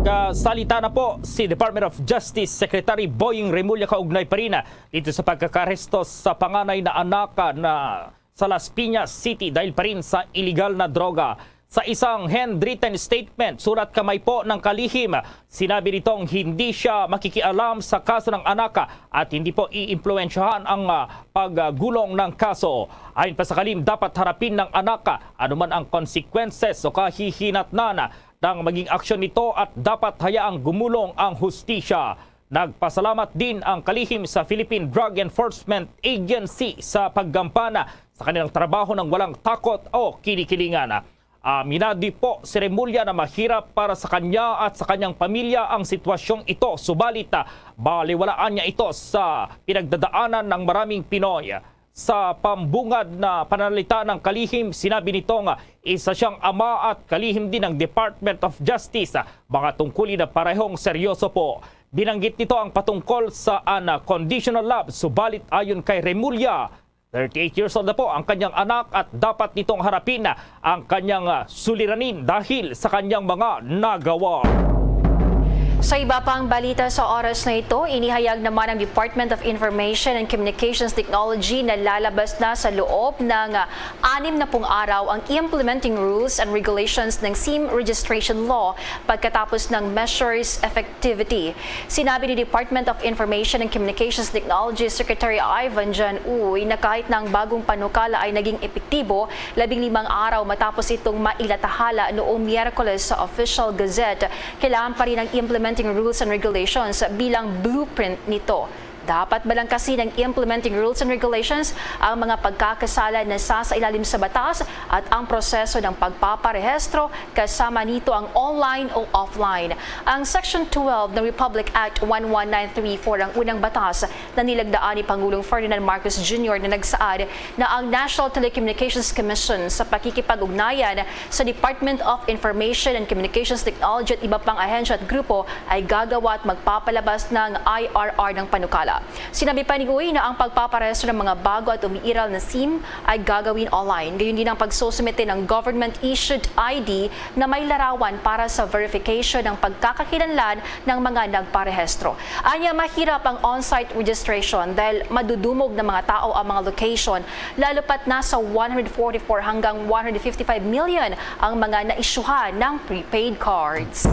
Nagsalita na po si Department of Justice Secretary Boying Remulla kaugnay pa rin dito sa pagkakaresto sa panganay na anak na sa Las Piñas City dahil pa rin sa iligal na droga. Sa isang handwritten statement, sulat kamay po ng kalihim, sinabi nitong hindi siya makikialam sa kaso ng anak at hindi po iimpluwensyahan ang, ah, paggulong ng kaso. Ayon pa sa kalihim, dapat harapin ng anak, ah, anuman ang consequences o kahihinatnan ng maging aksyon nito at dapat hayaang gumulong ang hustisya. Nagpasalamat din ang kalihim sa Philippine Drug Enforcement Agency sa paggampanan sa kanilang trabaho ng walang takot o kinikilingan. Aminado po si Remulla na mahirap para sa kanya at sa kanyang pamilya ang sitwasyong ito, subalit, ah, baliwalaan niya ito sa pinagdadaanan ng maraming Pinoy. Sa pambungad na pananalita ng kalihim, sinabi nito nga isa siyang ama at kalihim din ng Department of Justice, ah, mga tungkulin na parehong seryoso po. Binanggit nito ang patungkol sa unconditional love, subalit ayon kay Remulla, thirty-eight years old na po ang kanyang anak at dapat nitong harapin ang kanyang, ah, suliranin dahil sa kanyang mga nagawa. Sa iba pang balita sa oras na ito, inihayag naman ng Department of Information and Communications Technology na lalabas na sa loob ng, ah, anim na pung araw ang implementing rules and regulations ng SIM registration law pagkatapos ng measures effect activity. Sinabi ni Department of Information and Communications Technology Secretary Ivan John Uy na kahit na ang bagong panukala ay naging epektibo, labing limang araw matapos itong mailatahala noong Miyerkules sa Official Gazette, kailangan pa rin ang implementing rules and regulations bilang blueprint nito. Dapat ba lang kasi ng implementing rules and regulations ang mga pagkakasala na sasailalim sa batas at ang proseso ng pagpaparehistro, kasama nito ang online o offline? Ang Section twelve ng Republic Act one one nine three four ang unang batas na nilagdaan ni Pangulong Ferdinand Marcos Junior na nagsaad na ang National Telecommunications Commission sa pakikipag-ugnayan sa Department of Information and Communications Technology at iba pang ahensya at grupo ay gagawa at magpapalabas ng I R R ng panukala. Sinabi pa ni Uy na ang pagpaparehistro ng mga bago at umiiral na SIM ay gagawin online. Gayon din ang pagsusumite ng government-issued I D na may larawan para sa verification ng pagkakakilanlan ng mga nagparehistro. Anya, mahirap ang on-site registration dahil madudumog ng mga tao ang mga location, lalo pat nasa one hundred forty-four hanggang one hundred fifty-five million ang mga naisyuhan ng prepaid cards.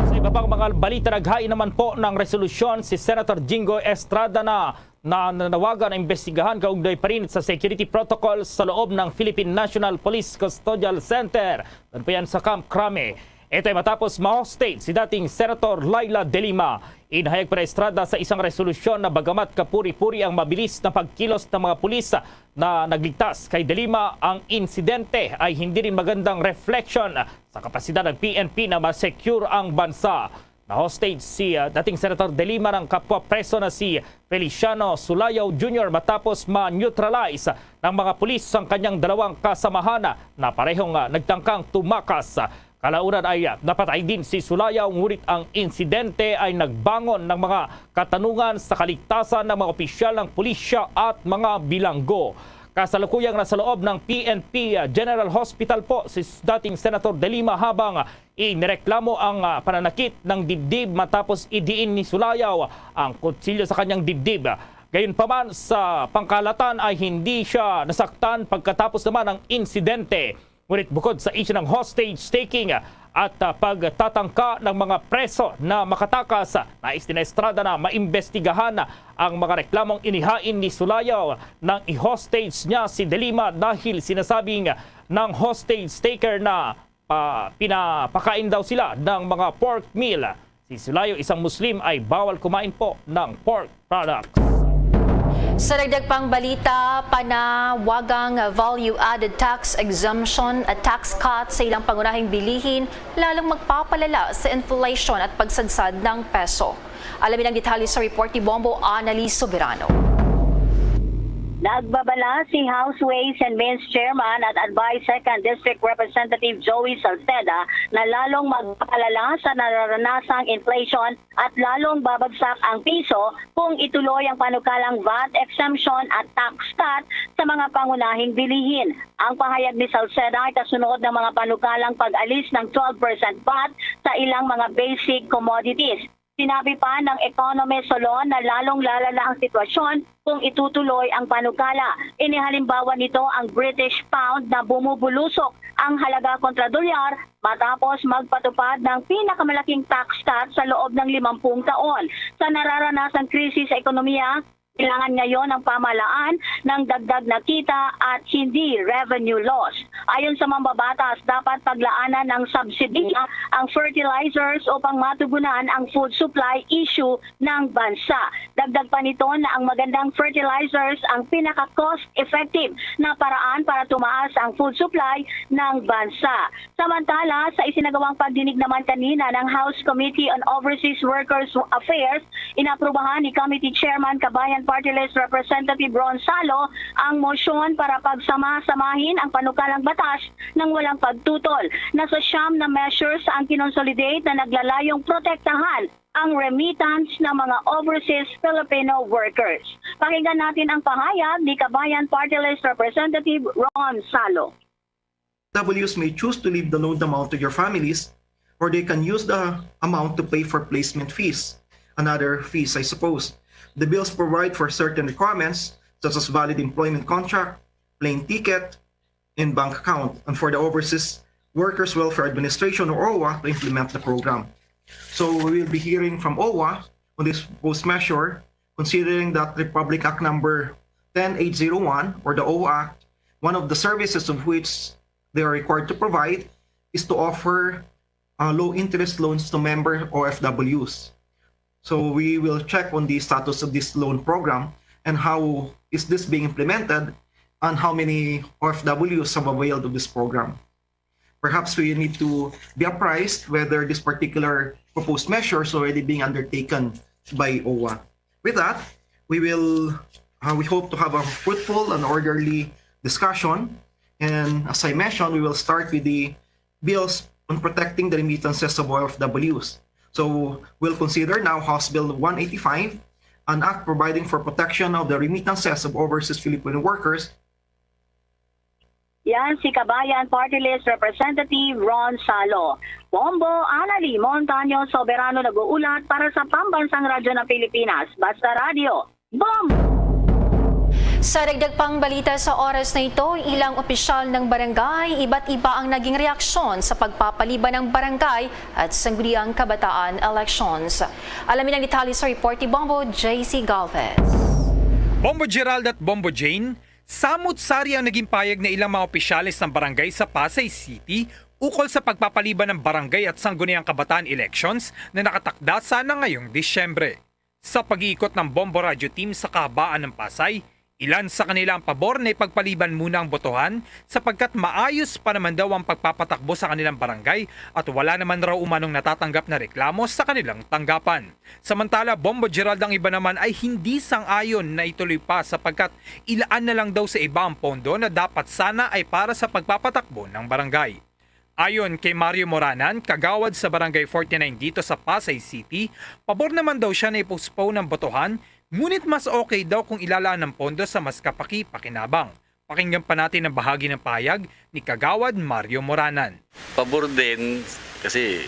Sa iba pang mga balita, naghain naman po ng resolusyon si Senator Jinggoy Estrada na nananawagan na imbestigahan kaugnay pa rin sa security protocol sa loob ng Philippine National Police Custodial Center. Doon po yan sa Camp Crame. Ito ay matapos ma-hostage si dating Senator Leila de Lima. Inhayag pa ni Estrada sa isang resolusyon na bagamat kapuri-puri ang mabilis na pagkilos ng mga pulis na nagligtas kay de Lima, ang insidente ay hindi rin magandang reflection sa kapasidad ng P N P na ma-secure ang bansa. Na-hostage si, ah, dating Senator De Lima ng kapwa preso na si Feliciano Sulayaw Junior matapos ma-neutralize ng mga pulis ang kanyang dalawang kasamahan na parehong, ah, nagtangkang tumakas. Kalaunan ay, ah, napatay din si Sulayaw, ngunit ang insidente ay nagbangon ng mga katanungan sa kaligtasan ng mga opisyal ng pulisya at mga bilanggo. Kasalukuyang nasa loob ng P N P General Hospital po si dating Senator De Lima habang inireklamo ang, ah, pananakit ng dibdib matapos idiin ni Sulayaw ang kutsilyo sa kanyang dibdib. Gayunpaman, sa pangkalatan ay hindi siya nasaktan pagkatapos naman ng insidente. Ngunit bukod sa isyu ng hostage taking at, ah, pagtatangka ng mga preso na makatakas, nais din ni Estrada na maimbestigahan ang mga reklamong inihain ni Sulayaw nang i-hostage niya si De Lima dahil sinasabing ng hostage taker na pa, pinapakain daw sila ng mga pork meal. Si Sulayo, isang Muslim, ay bawal kumain po ng pork products. Sa dagdag pang balita, panawagang value-added tax exemption at tax cut sa ilang pangunahing bilihin lalong magpapalala sa inflation at pagsadsad ng peso. Alamin ang detalye sa report ni Bombo Anali Soberano. Nagbabala si House Ways and Means Chairman at Albay Second District Representative Joey Salceda na lalong magpapalala sa nararanasang inflation at lalong babagsak ang piso kung ituloy ang panukalang VAT exemption at tax cut sa mga pangunahing bilihin. Ang pahayag ni Salceda ay kasunod ng mga panukalang pag-alis ng twelve percent VAT sa ilang mga basic commodities. Sinabi pa ng Economist Solon na lalong lalala ang sitwasyon kung itutuloy ang panukala. Inihalimbawa nito ang British pound na bumubulusok ang halaga kontra dolyar matapos magpatupad ng pinakamalaking tax cut sa loob ng limampung taon. Sa nararanasang krisis sa ekonomiya, kailangan ngayon ang pamahalaan ng dagdag na kita at hindi revenue loss. Ayon sa mambabatas, dapat paglaanan ng subsidiya ang fertilizers upang matugunan ang food supply issue ng bansa. Dagdag pa nito na ang magandang fertilizers ang pinaka-cost-effective na paraan para tumaas ang food supply ng bansa. Samantala, sa isinagawang pagdinig naman kanina ng House Committee on Overseas Workers Affairs, inaprubahan ni Committee Chairman Kabayan Party List Representative Ron Salo ang mosyon para pagsama-samahin ang panukalang batas nang walang pagtutol. Nasa siyam na measures ang kinonsolidate na naglalayong protektahan ang remittance ng mga overseas Filipino workers. Pakinggan natin ang pahayag ni Kabayan Party List Representative Ron Salo. Ws may choose to leave the loaned amount to your families, or they can use the amount to pay for placement fees and other fees, I suppose. The bills provide for certain requirements, such as valid employment contract, plane ticket, and bank account, and for the Overseas Workers Welfare Administration, or OWWA, to implement the program. So we will be hearing from OWWA on this proposed measure, considering that Republic Act number ten eight zero one, or the OWWA Act, one of the services of which they are required to provide is to offer uh, low interest loans to member O F Ws. So we will check on the status of this loan program and how is this being implemented and how many O F Ws have availed of this program. Perhaps we need to be apprised whether this particular proposed measure is already being undertaken by OWWA. With that, we will, uh, we hope to have a fruitful and orderly discussion. And as I mentioned, we will start with the bills on protecting the remittances of O F Ws. So we'll consider now House Bill one eighty-five, an act providing for protection of the remittances of overseas Filipino workers. Yan si Kabayan Party List Representative Ron Salo. Bombo Anali Montaño Soberano nag-uulat para sa Pambansang Radyo ng Pilipinas, Basta Radyo. Bombo! Sa dagdag pang balita sa oras na ito, ilang opisyal ng barangay, iba't iba ang naging reaksyon sa pagpapaliban ng barangay at sangguniang kabataan elections. Alamin ang detalye sa report ni Bombo J C Galvez. Bombo Gerald at Bombo Jane, samot-sari ang naging payag na ilang mga opisyales ng barangay sa Pasay City ukol sa pagpapaliban ng barangay at sangguniang kabataan elections na nakatakda sana ngayong Disyembre. Sa pag-iikot ng Bombo Radio Team sa kahabaan ng Pasay, Ilan sa kanila ang pabor na ipagpaliban muna ang botohan sapagkat maayos pa naman daw ang pagpapatakbo sa kanilang barangay at wala naman raw umanong natatanggap na reklamo sa kanilang tanggapan. Samantala, Bombo Gerald, ang iba naman ay hindi sang-ayon na ituloy pa sapagkat ilaan na lang daw sa iba ang pondo na dapat sana ay para sa pagpapatakbo ng barangay. Ayon kay Mario Moranan, kagawad sa Barangay forty-nine dito sa Pasay City, pabor naman daw siya na i-postpone ang botohan, ngunit mas okay daw kung ilalaan ang pondo sa mas kapaki-pakinabang. Pakinggan pa natin ang bahagi ng pahayag ni Kagawad Mario Moranan. Pabor din kasi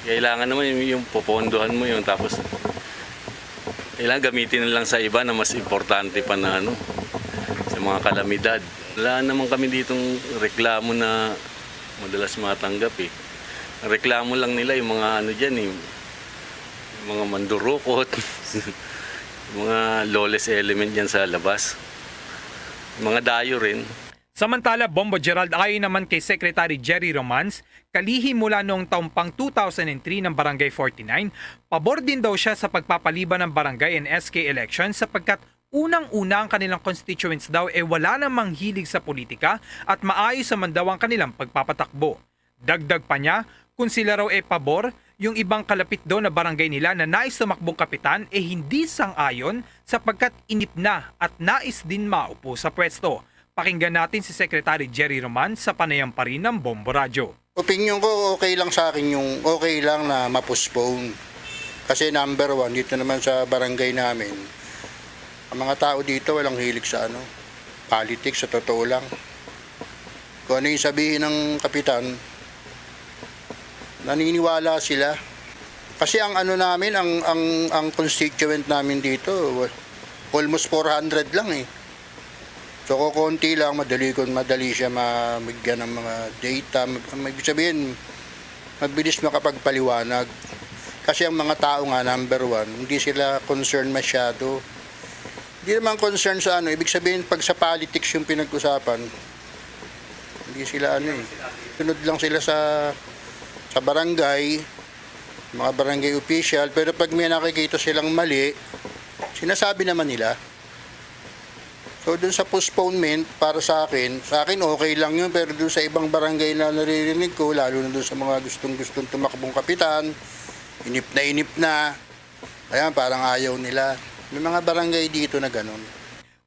kailangan naman yung, yung popondohan mo yung tapos kailangan gamitin na lang sa iba na mas importante pa na ano, sa mga kalamidad. Wala naman kami ditong reklamo na madalas matanggap eh. Ang reklamo lang nila yung mga ano dyan eh, mga mandurukot, mga lawless element dyan sa labas. Mga dayo rin. Samantala, Bombo Gerald, ayon naman kay Secretary Jerry Romans, kalihim mula noong taong pang two thousand three ng Barangay forty-nine, pabor din daw siya sa pagpapaliban ng barangay and S K election sapagkat unang-una ang kanilang constituents daw ay wala namang hilig sa politika at maayos naman daw ang kanilang pagpapatakbo. Dagdag pa niya, kung sila raw ay pabor, yung ibang kalapit daw na barangay nila na nais tumakbong kapitan ay hindi sang-ayon sapagkat inip na at nais din maupo sa pwesto. Pakinggan natin si Secretary Jerry Roman sa panayam pa rin ng Bombo Radyo. Opinyon ko, okay lang sa akin yung okay lang na ma-postpone. Kasi number one, dito naman sa barangay namin, ang mga tao dito walang hilig sa ano, politics, sa totoo lang. Kung ano yung sabihin ng kapitan, naniniwala sila. Kasi ang ano namin, ang, ang, ang constituent namin dito, almost four hundred lang eh. So, kukunti lang, madali, kung madali siya mabigyan ng mga data. Mag-, mag-, ibig sabihin, mabilis makapagpaliwanag. Kasi ang mga tao nga, number one, hindi sila concerned masyado. Hindi naman concerned sa ano, ibig sabihin, pag sa politics yung pinag-usapan, hindi sila ano eh. Sunod lang sila sa, sa barangay, mga barangay official, pero pag may nakikita silang mali, sinasabi naman nila. So, dun sa postponement, para sa akin, sa akin okay lang yun, pero dun sa ibang barangay na naririnig ko, lalo na dun sa mga gustong-gustong tumakbong kapitan, inip na inip na, ayan, parang ayaw nila. May mga barangay dito na ganun.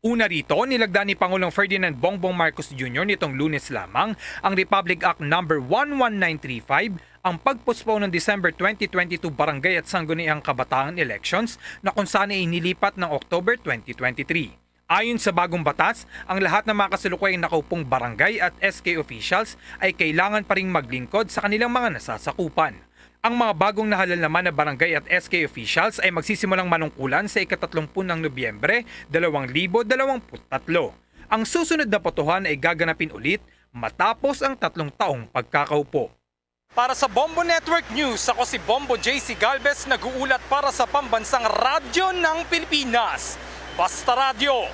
Una rito, nilagda ni Pangulong Ferdinand Bongbong Marcos Junior nitong Lunes lamang ang Republic Act number one one nine three five, ang pag-postpone ng December twenty twenty-two barangay at sangguniang kabataan elections na kung saan ay inilipat ng October twenty twenty-three. Ayon sa bagong batas, ang lahat ng mga kasalukuyang nakaupong barangay at S K officials ay kailangan pa ring maglingkod sa kanilang mga nasasakupan. Ang mga bagong nahalal naman na barangay at S K officials ay magsisimulang manungkulan sa ikatatlumpu ng Nobyembre, dalawang libo dalawampu't tatlo. Ang susunod na botohan ay gaganapin ulit matapos ang tatlong taong pagkakaupo. Para sa Bombo Network News, ako si Bombo J C Galvez, nag-uulat para sa Pambansang Radyo ng Pilipinas, Basta Radyo,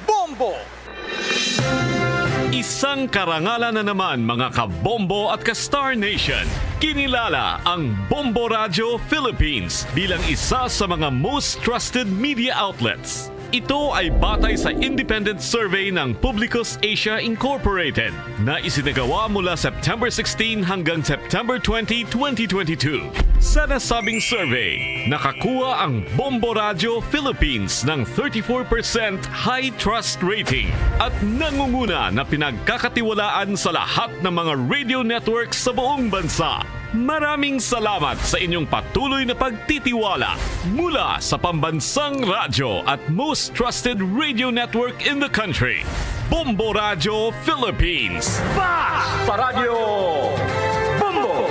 Bombo! Isang karangalan na naman, mga ka-Bombo at ka-Star Nation. Kinilala ang Bombo Radio Philippines bilang isa sa mga most trusted media outlets. Ito ay batay sa independent survey ng Publicus Asia Incorporated na isinagawa mula September sixteen hanggang September twenty, twenty twenty-two. Sa nasabing survey, nakakuha ang Bombo Radio Philippines ng thirty-four percent high trust rating at nangunguna na pinagkakatiwalaan sa lahat ng mga radio networks sa buong bansa. Maraming salamat sa inyong patuloy na pagtitiwala mula sa pambansang radyo at most trusted radio network in the country, Bombo Radio Philippines. Basta Radyo Bombo!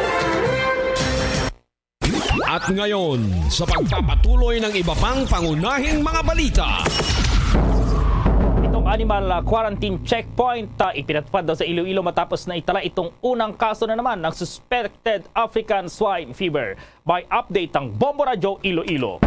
At ngayon, sa pagpapatuloy ng iba pang pangunahing mga balita. Itong animal, ah, quarantine checkpoint, ah, ipinatupad daw sa Iloilo matapos na itala itong unang kaso na naman ng suspected African swine fever. May update ang Bombo Radyo Iloilo.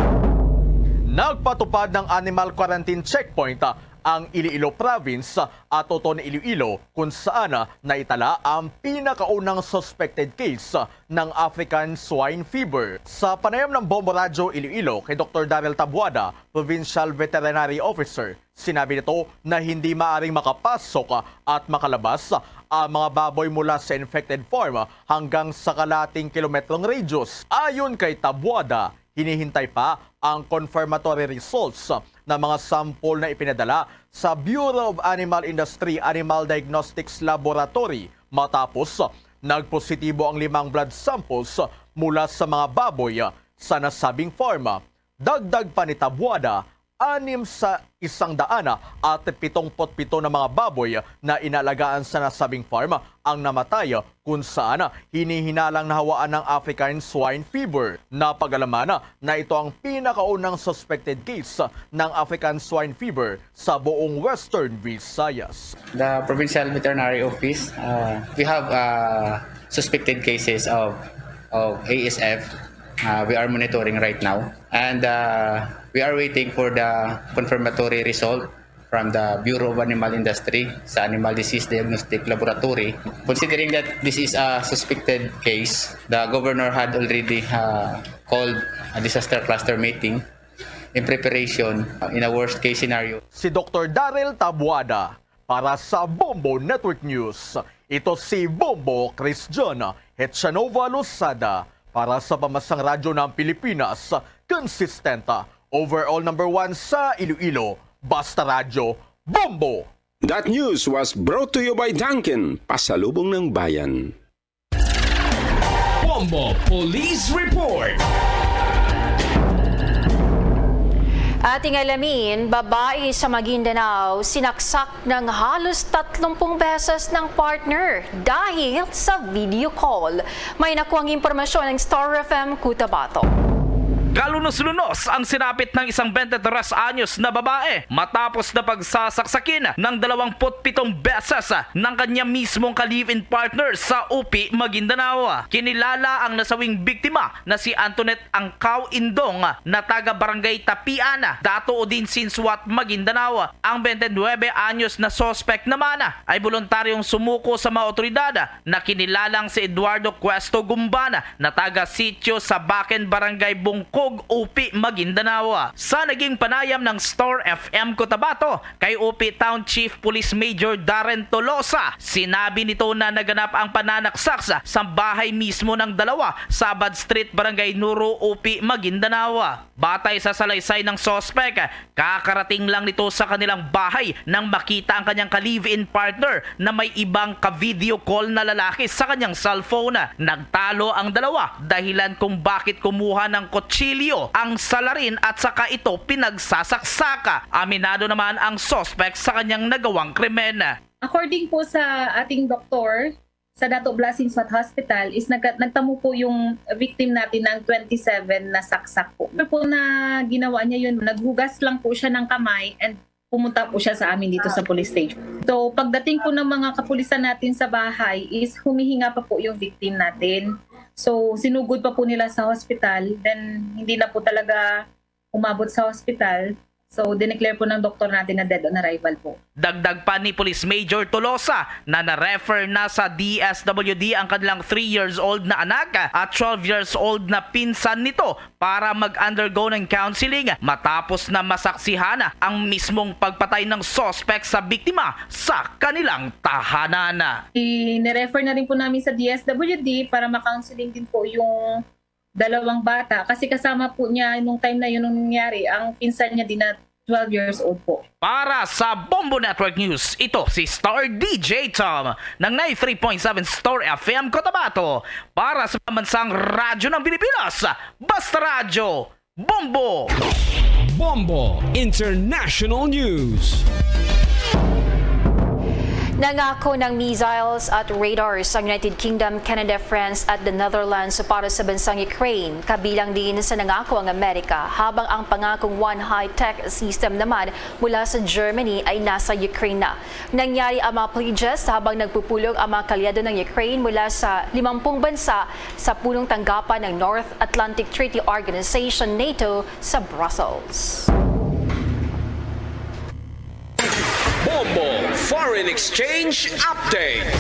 Nagpatupad ng animal quarantine checkpoint, ah, ang Iloilo Province at Toton, Iloilo, kung saan naitala ang pinakaunang suspected case ng African Swine Fever. Sa panayam ng Bombo Radyo Iloilo kay Doktor Daryl Tabuada, Provincial Veterinary Officer, sinabi nito na hindi maaring makapasok at makalabas ang mga baboy mula sa infected farm hanggang sa kalating kilometrong radius. Ayon kay Tabuada, hinihintay pa ang confirmatory results ng mga sample na ipinadala sa Bureau of Animal Industry Animal Diagnostics Laboratory matapos nagpositibo ang limang blood samples mula sa mga baboy sa nasabing farm. Dagdag pa ni Tabuada, anim sa isang daan at pitong put pito na mga baboy na inaalagaan sa nasabing farm ang namatay, kung saan hinihinalang nahawaan ng African Swine Fever. Napag-alaman na ito ang pinakaunang suspected case ng African Swine Fever sa buong Western Visayas. The Provincial Veterinary Office, uh, we have uh, suspected cases of, of A S F. Uh, we are monitoring right now. And uh, we are waiting for the confirmatory result from the Bureau of Animal Industry sa Animal Disease Diagnostic Laboratory. Considering that this is a suspected case, the governor had already uh, called a disaster cluster meeting in preparation uh, in a worst case scenario. Si Doktor Daryl Tabuada para sa Bombo Network News. Ito si Bombo Chris John Hechanova Losada para sa Pambansang Radyo ng Pilipinas, consistent, overall number one sa Iloilo. Basta Radyo, Bombo! That news was brought to you by Dunkin, pasalubong ng bayan. Bombo Police Report. Ating alamin, babae sa Maguindanao sinaksak ng halos tatlumpung beses ng partner dahil sa video call. May nakuhang impormasyon ang Star F M Cotabato. Kalunos-lunos ang sinapit ng isang twenty-three anyos na babae matapos na pagsasaksakin ng dalawang put pitong beses ng kanya mismong ka-live-in partner sa Upi, Maguindanao. Kinilala ang nasawing biktima na si Antoinette Angkaw Indong na taga Barangay Tapian, Dato Odin, Sinsuat, Maguindanao. Ang twenty-nine anyos na suspect naman ay boluntaryong sumuko sa mga otoridad na kinilalang si Eduardo Cuesto Gumban na taga Sitio Sabaken, Barangay Bungkog, Upi, Maguindanao. Sa naging panayam ng Star F M Cotabato kay Upi Town Chief Police Major Darren Tolosa, sinabi nito na naganap ang pananaksak sa, sa bahay mismo ng dalawa sa Abad Street, Barangay Nuro, Upi, Maguindanao. Batay sa salaysay ng suspect, kakarating lang nito sa kanilang bahay nang makita ang kanyang ka-live-in partner na may ibang ka-video call na lalaki sa kanyang cellphone. Nagtalo ang dalawa, dahilan kung bakit kumuha ng kutsilyo ang salarin at saka ito pinagsasaksak. Aminado naman ang suspect sa kanyang nagawang krimen. According po sa ating doktor, sa Dato Blasingsuat Hospital is nag-, nagtamo po yung victim natin ng twenty-seven na saksak po. Ano po na ginawa niya yun, naghugas lang po siya ng kamay and pumunta po siya sa amin dito sa police station. So, pagdating po ng mga kapulisan natin sa bahay is humihinga pa po yung victim natin. So, sinugod pa po nila sa hospital, then hindi na po talaga umabot sa hospital. So, dineclare po ng doktor natin na dead on arrival po. Dagdag pa ni Police Major Tolosa na na-refer na sa D S W D ang kanilang three years old na anak at twelve years old na pinsan nito para mag-undergo ng counseling matapos na masaksihan ang mismong pagpatay ng suspect sa biktima sa kanilang tahanan. Ini-refer na rin po namin sa D S W D para ma-counseling din po yung dalawang bata, kasi kasama po niya nung time na yun, nung nangyari, ang pinsan niya din na twelve years old po. Para sa Bombo Network News, ito si Star D J Tom ng ninety-three point seven Star F M Cotabato. Para sa Pambansang Radyo ng Pilipinas, Basta Radyo, Bombo! Bombo International News. Nangako ng missiles at radars ang United Kingdom, Canada, France at the Netherlands para sa bansang Ukraine. Kabilang din sa nangako ang Amerika, habang ang pangakong one high-tech system naman mula sa Germany ay nasa Ukraine na. Nangyari ang mga pledges habang nagpupulong ang mga kaalyado ng Ukraine mula sa limampung bansa sa punong tanggapan ng North Atlantic Treaty Organization, NATO, sa Brussels. Bombo Foreign Exchange Update.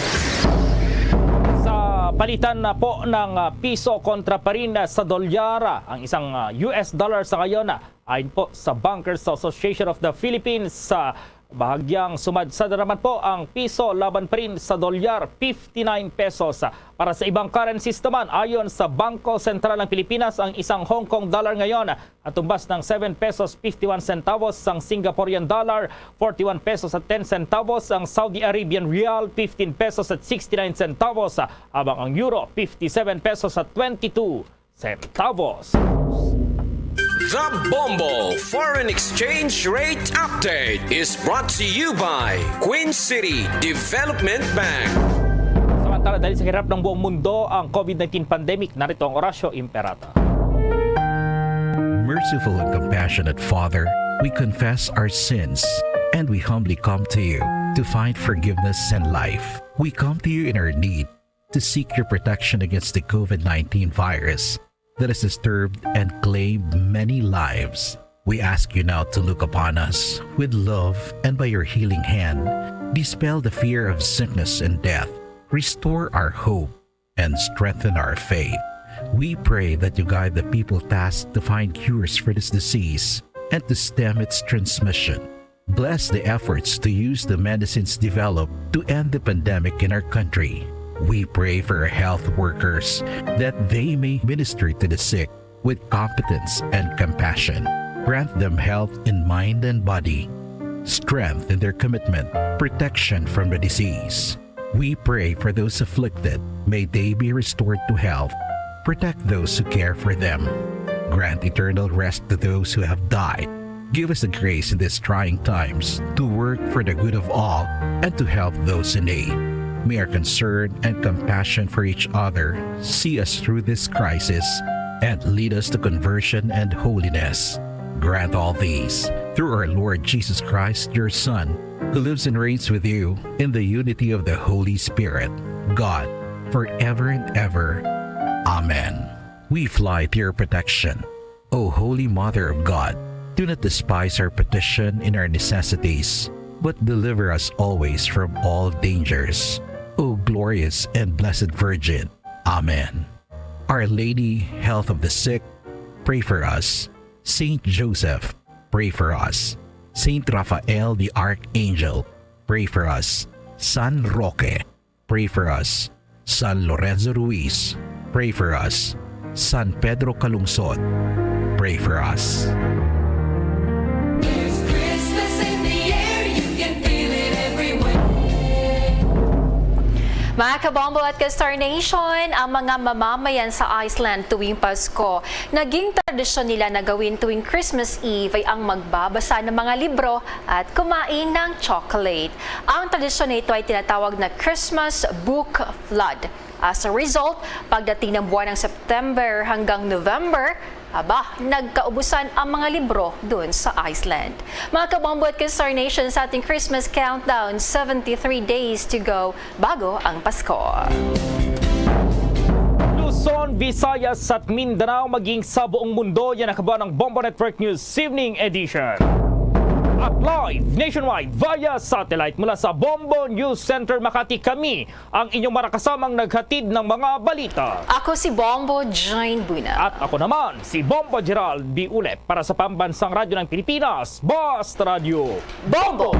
Sa palitan na po ng, ah, piso kontra pa rin, ah, sa dolyar, ah, ang isang, ah, U S dollar sa ngayon, ah, ayon po sa Bankers Association of the Philippines, ah, bahagyang sumadsad na naman po ang piso laban pa rin sa dolyar, fifty-nine pesos. Para sa ibang currencies naman, ayon sa Bangko Sentral ng Pilipinas, ang isang Hong Kong dollar ngayon atumbas ng seven pesos fifty-one centavos, sang Singaporean dollar, forty-one pesos at ten centavos, ang Saudi Arabian rial, fifteen pesos at sixty-nine centavos, habang ang euro, fifty-seven pesos at twenty-two centavos. The Bombo Foreign Exchange Rate Update is brought to you by Queen City Development Bank. Samantala, dahil sa hirap ng buong mundo ang COVID nineteen pandemic, narito ang Orasyo Imperata. Merciful and compassionate Father, we confess our sins and we humbly come to you to find forgiveness and life. We come to you in our need to seek your protection against the COVID nineteen virus that has disturbed and claimed many lives. We ask you now to look upon us with love and by your healing hand, dispel the fear of sickness and death, restore our hope, and strengthen our faith. We pray that you guide the people tasked to find cures for this disease and to stem its transmission. Bless the efforts to use the medicines developed to end the pandemic in our country. We pray for our health workers that they may minister to the sick with competence and compassion. Grant them health in mind and body, strength in their commitment, protection from the disease. We pray for those afflicted. May they be restored to health. Protect those who care for them. Grant eternal rest to those who have died. Give us the grace in these trying times to work for the good of all and to help those in need. May our concern and compassion for each other see us through this crisis and lead us to conversion and holiness. Grant all these through our Lord Jesus Christ, your Son, who lives and reigns with you in the unity of the Holy Spirit, God, forever and ever. Amen. We fly to your protection, O Holy Mother of God. Do not despise our petition in our necessities, but deliver us always from all dangers, O glorious and blessed Virgin. Amen. Our Lady, Health of the Sick, pray for us. Saint Joseph, pray for us. Saint Raphael the Archangel, pray for us. San Roque, pray for us. San Lorenzo Ruiz, pray for us. San Pedro Calungsod, pray for us. There's Christmas in the air, you can feel it everywhere. Mga kabombo at ka-Star Nation, ang mga mamamayan sa Iceland tuwing Pasko, naging tradisyon nila na gawin tuwing Christmas Eve ay ang magbabasa ng mga libro at kumain ng chocolate. Ang tradisyon na ito ay tinatawag na Christmas Book Flood. As a result, pagdating ng buwan ng September hanggang November, aba, nagkaubusan ang mga libro doon sa Iceland. Mga kabombo at ka-Star Nation, sa ating Christmas countdown, seventy-three days to go bago ang Pasko. Luzon, Visayas at Mindanao, maging sa buong mundo, yan ang kabuuan ng Bombo Network News Evening Edition. At live nationwide via satellite mula sa Bombo News Center Makati, kami ang inyong marakasamang naghatid ng mga balita. Ako si Bombo Jane Buna. At ako naman, si Bombo Gerald B. Ulep para sa Pambansang Radyo ng Pilipinas, Basta Radyo Bombo!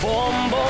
Bombo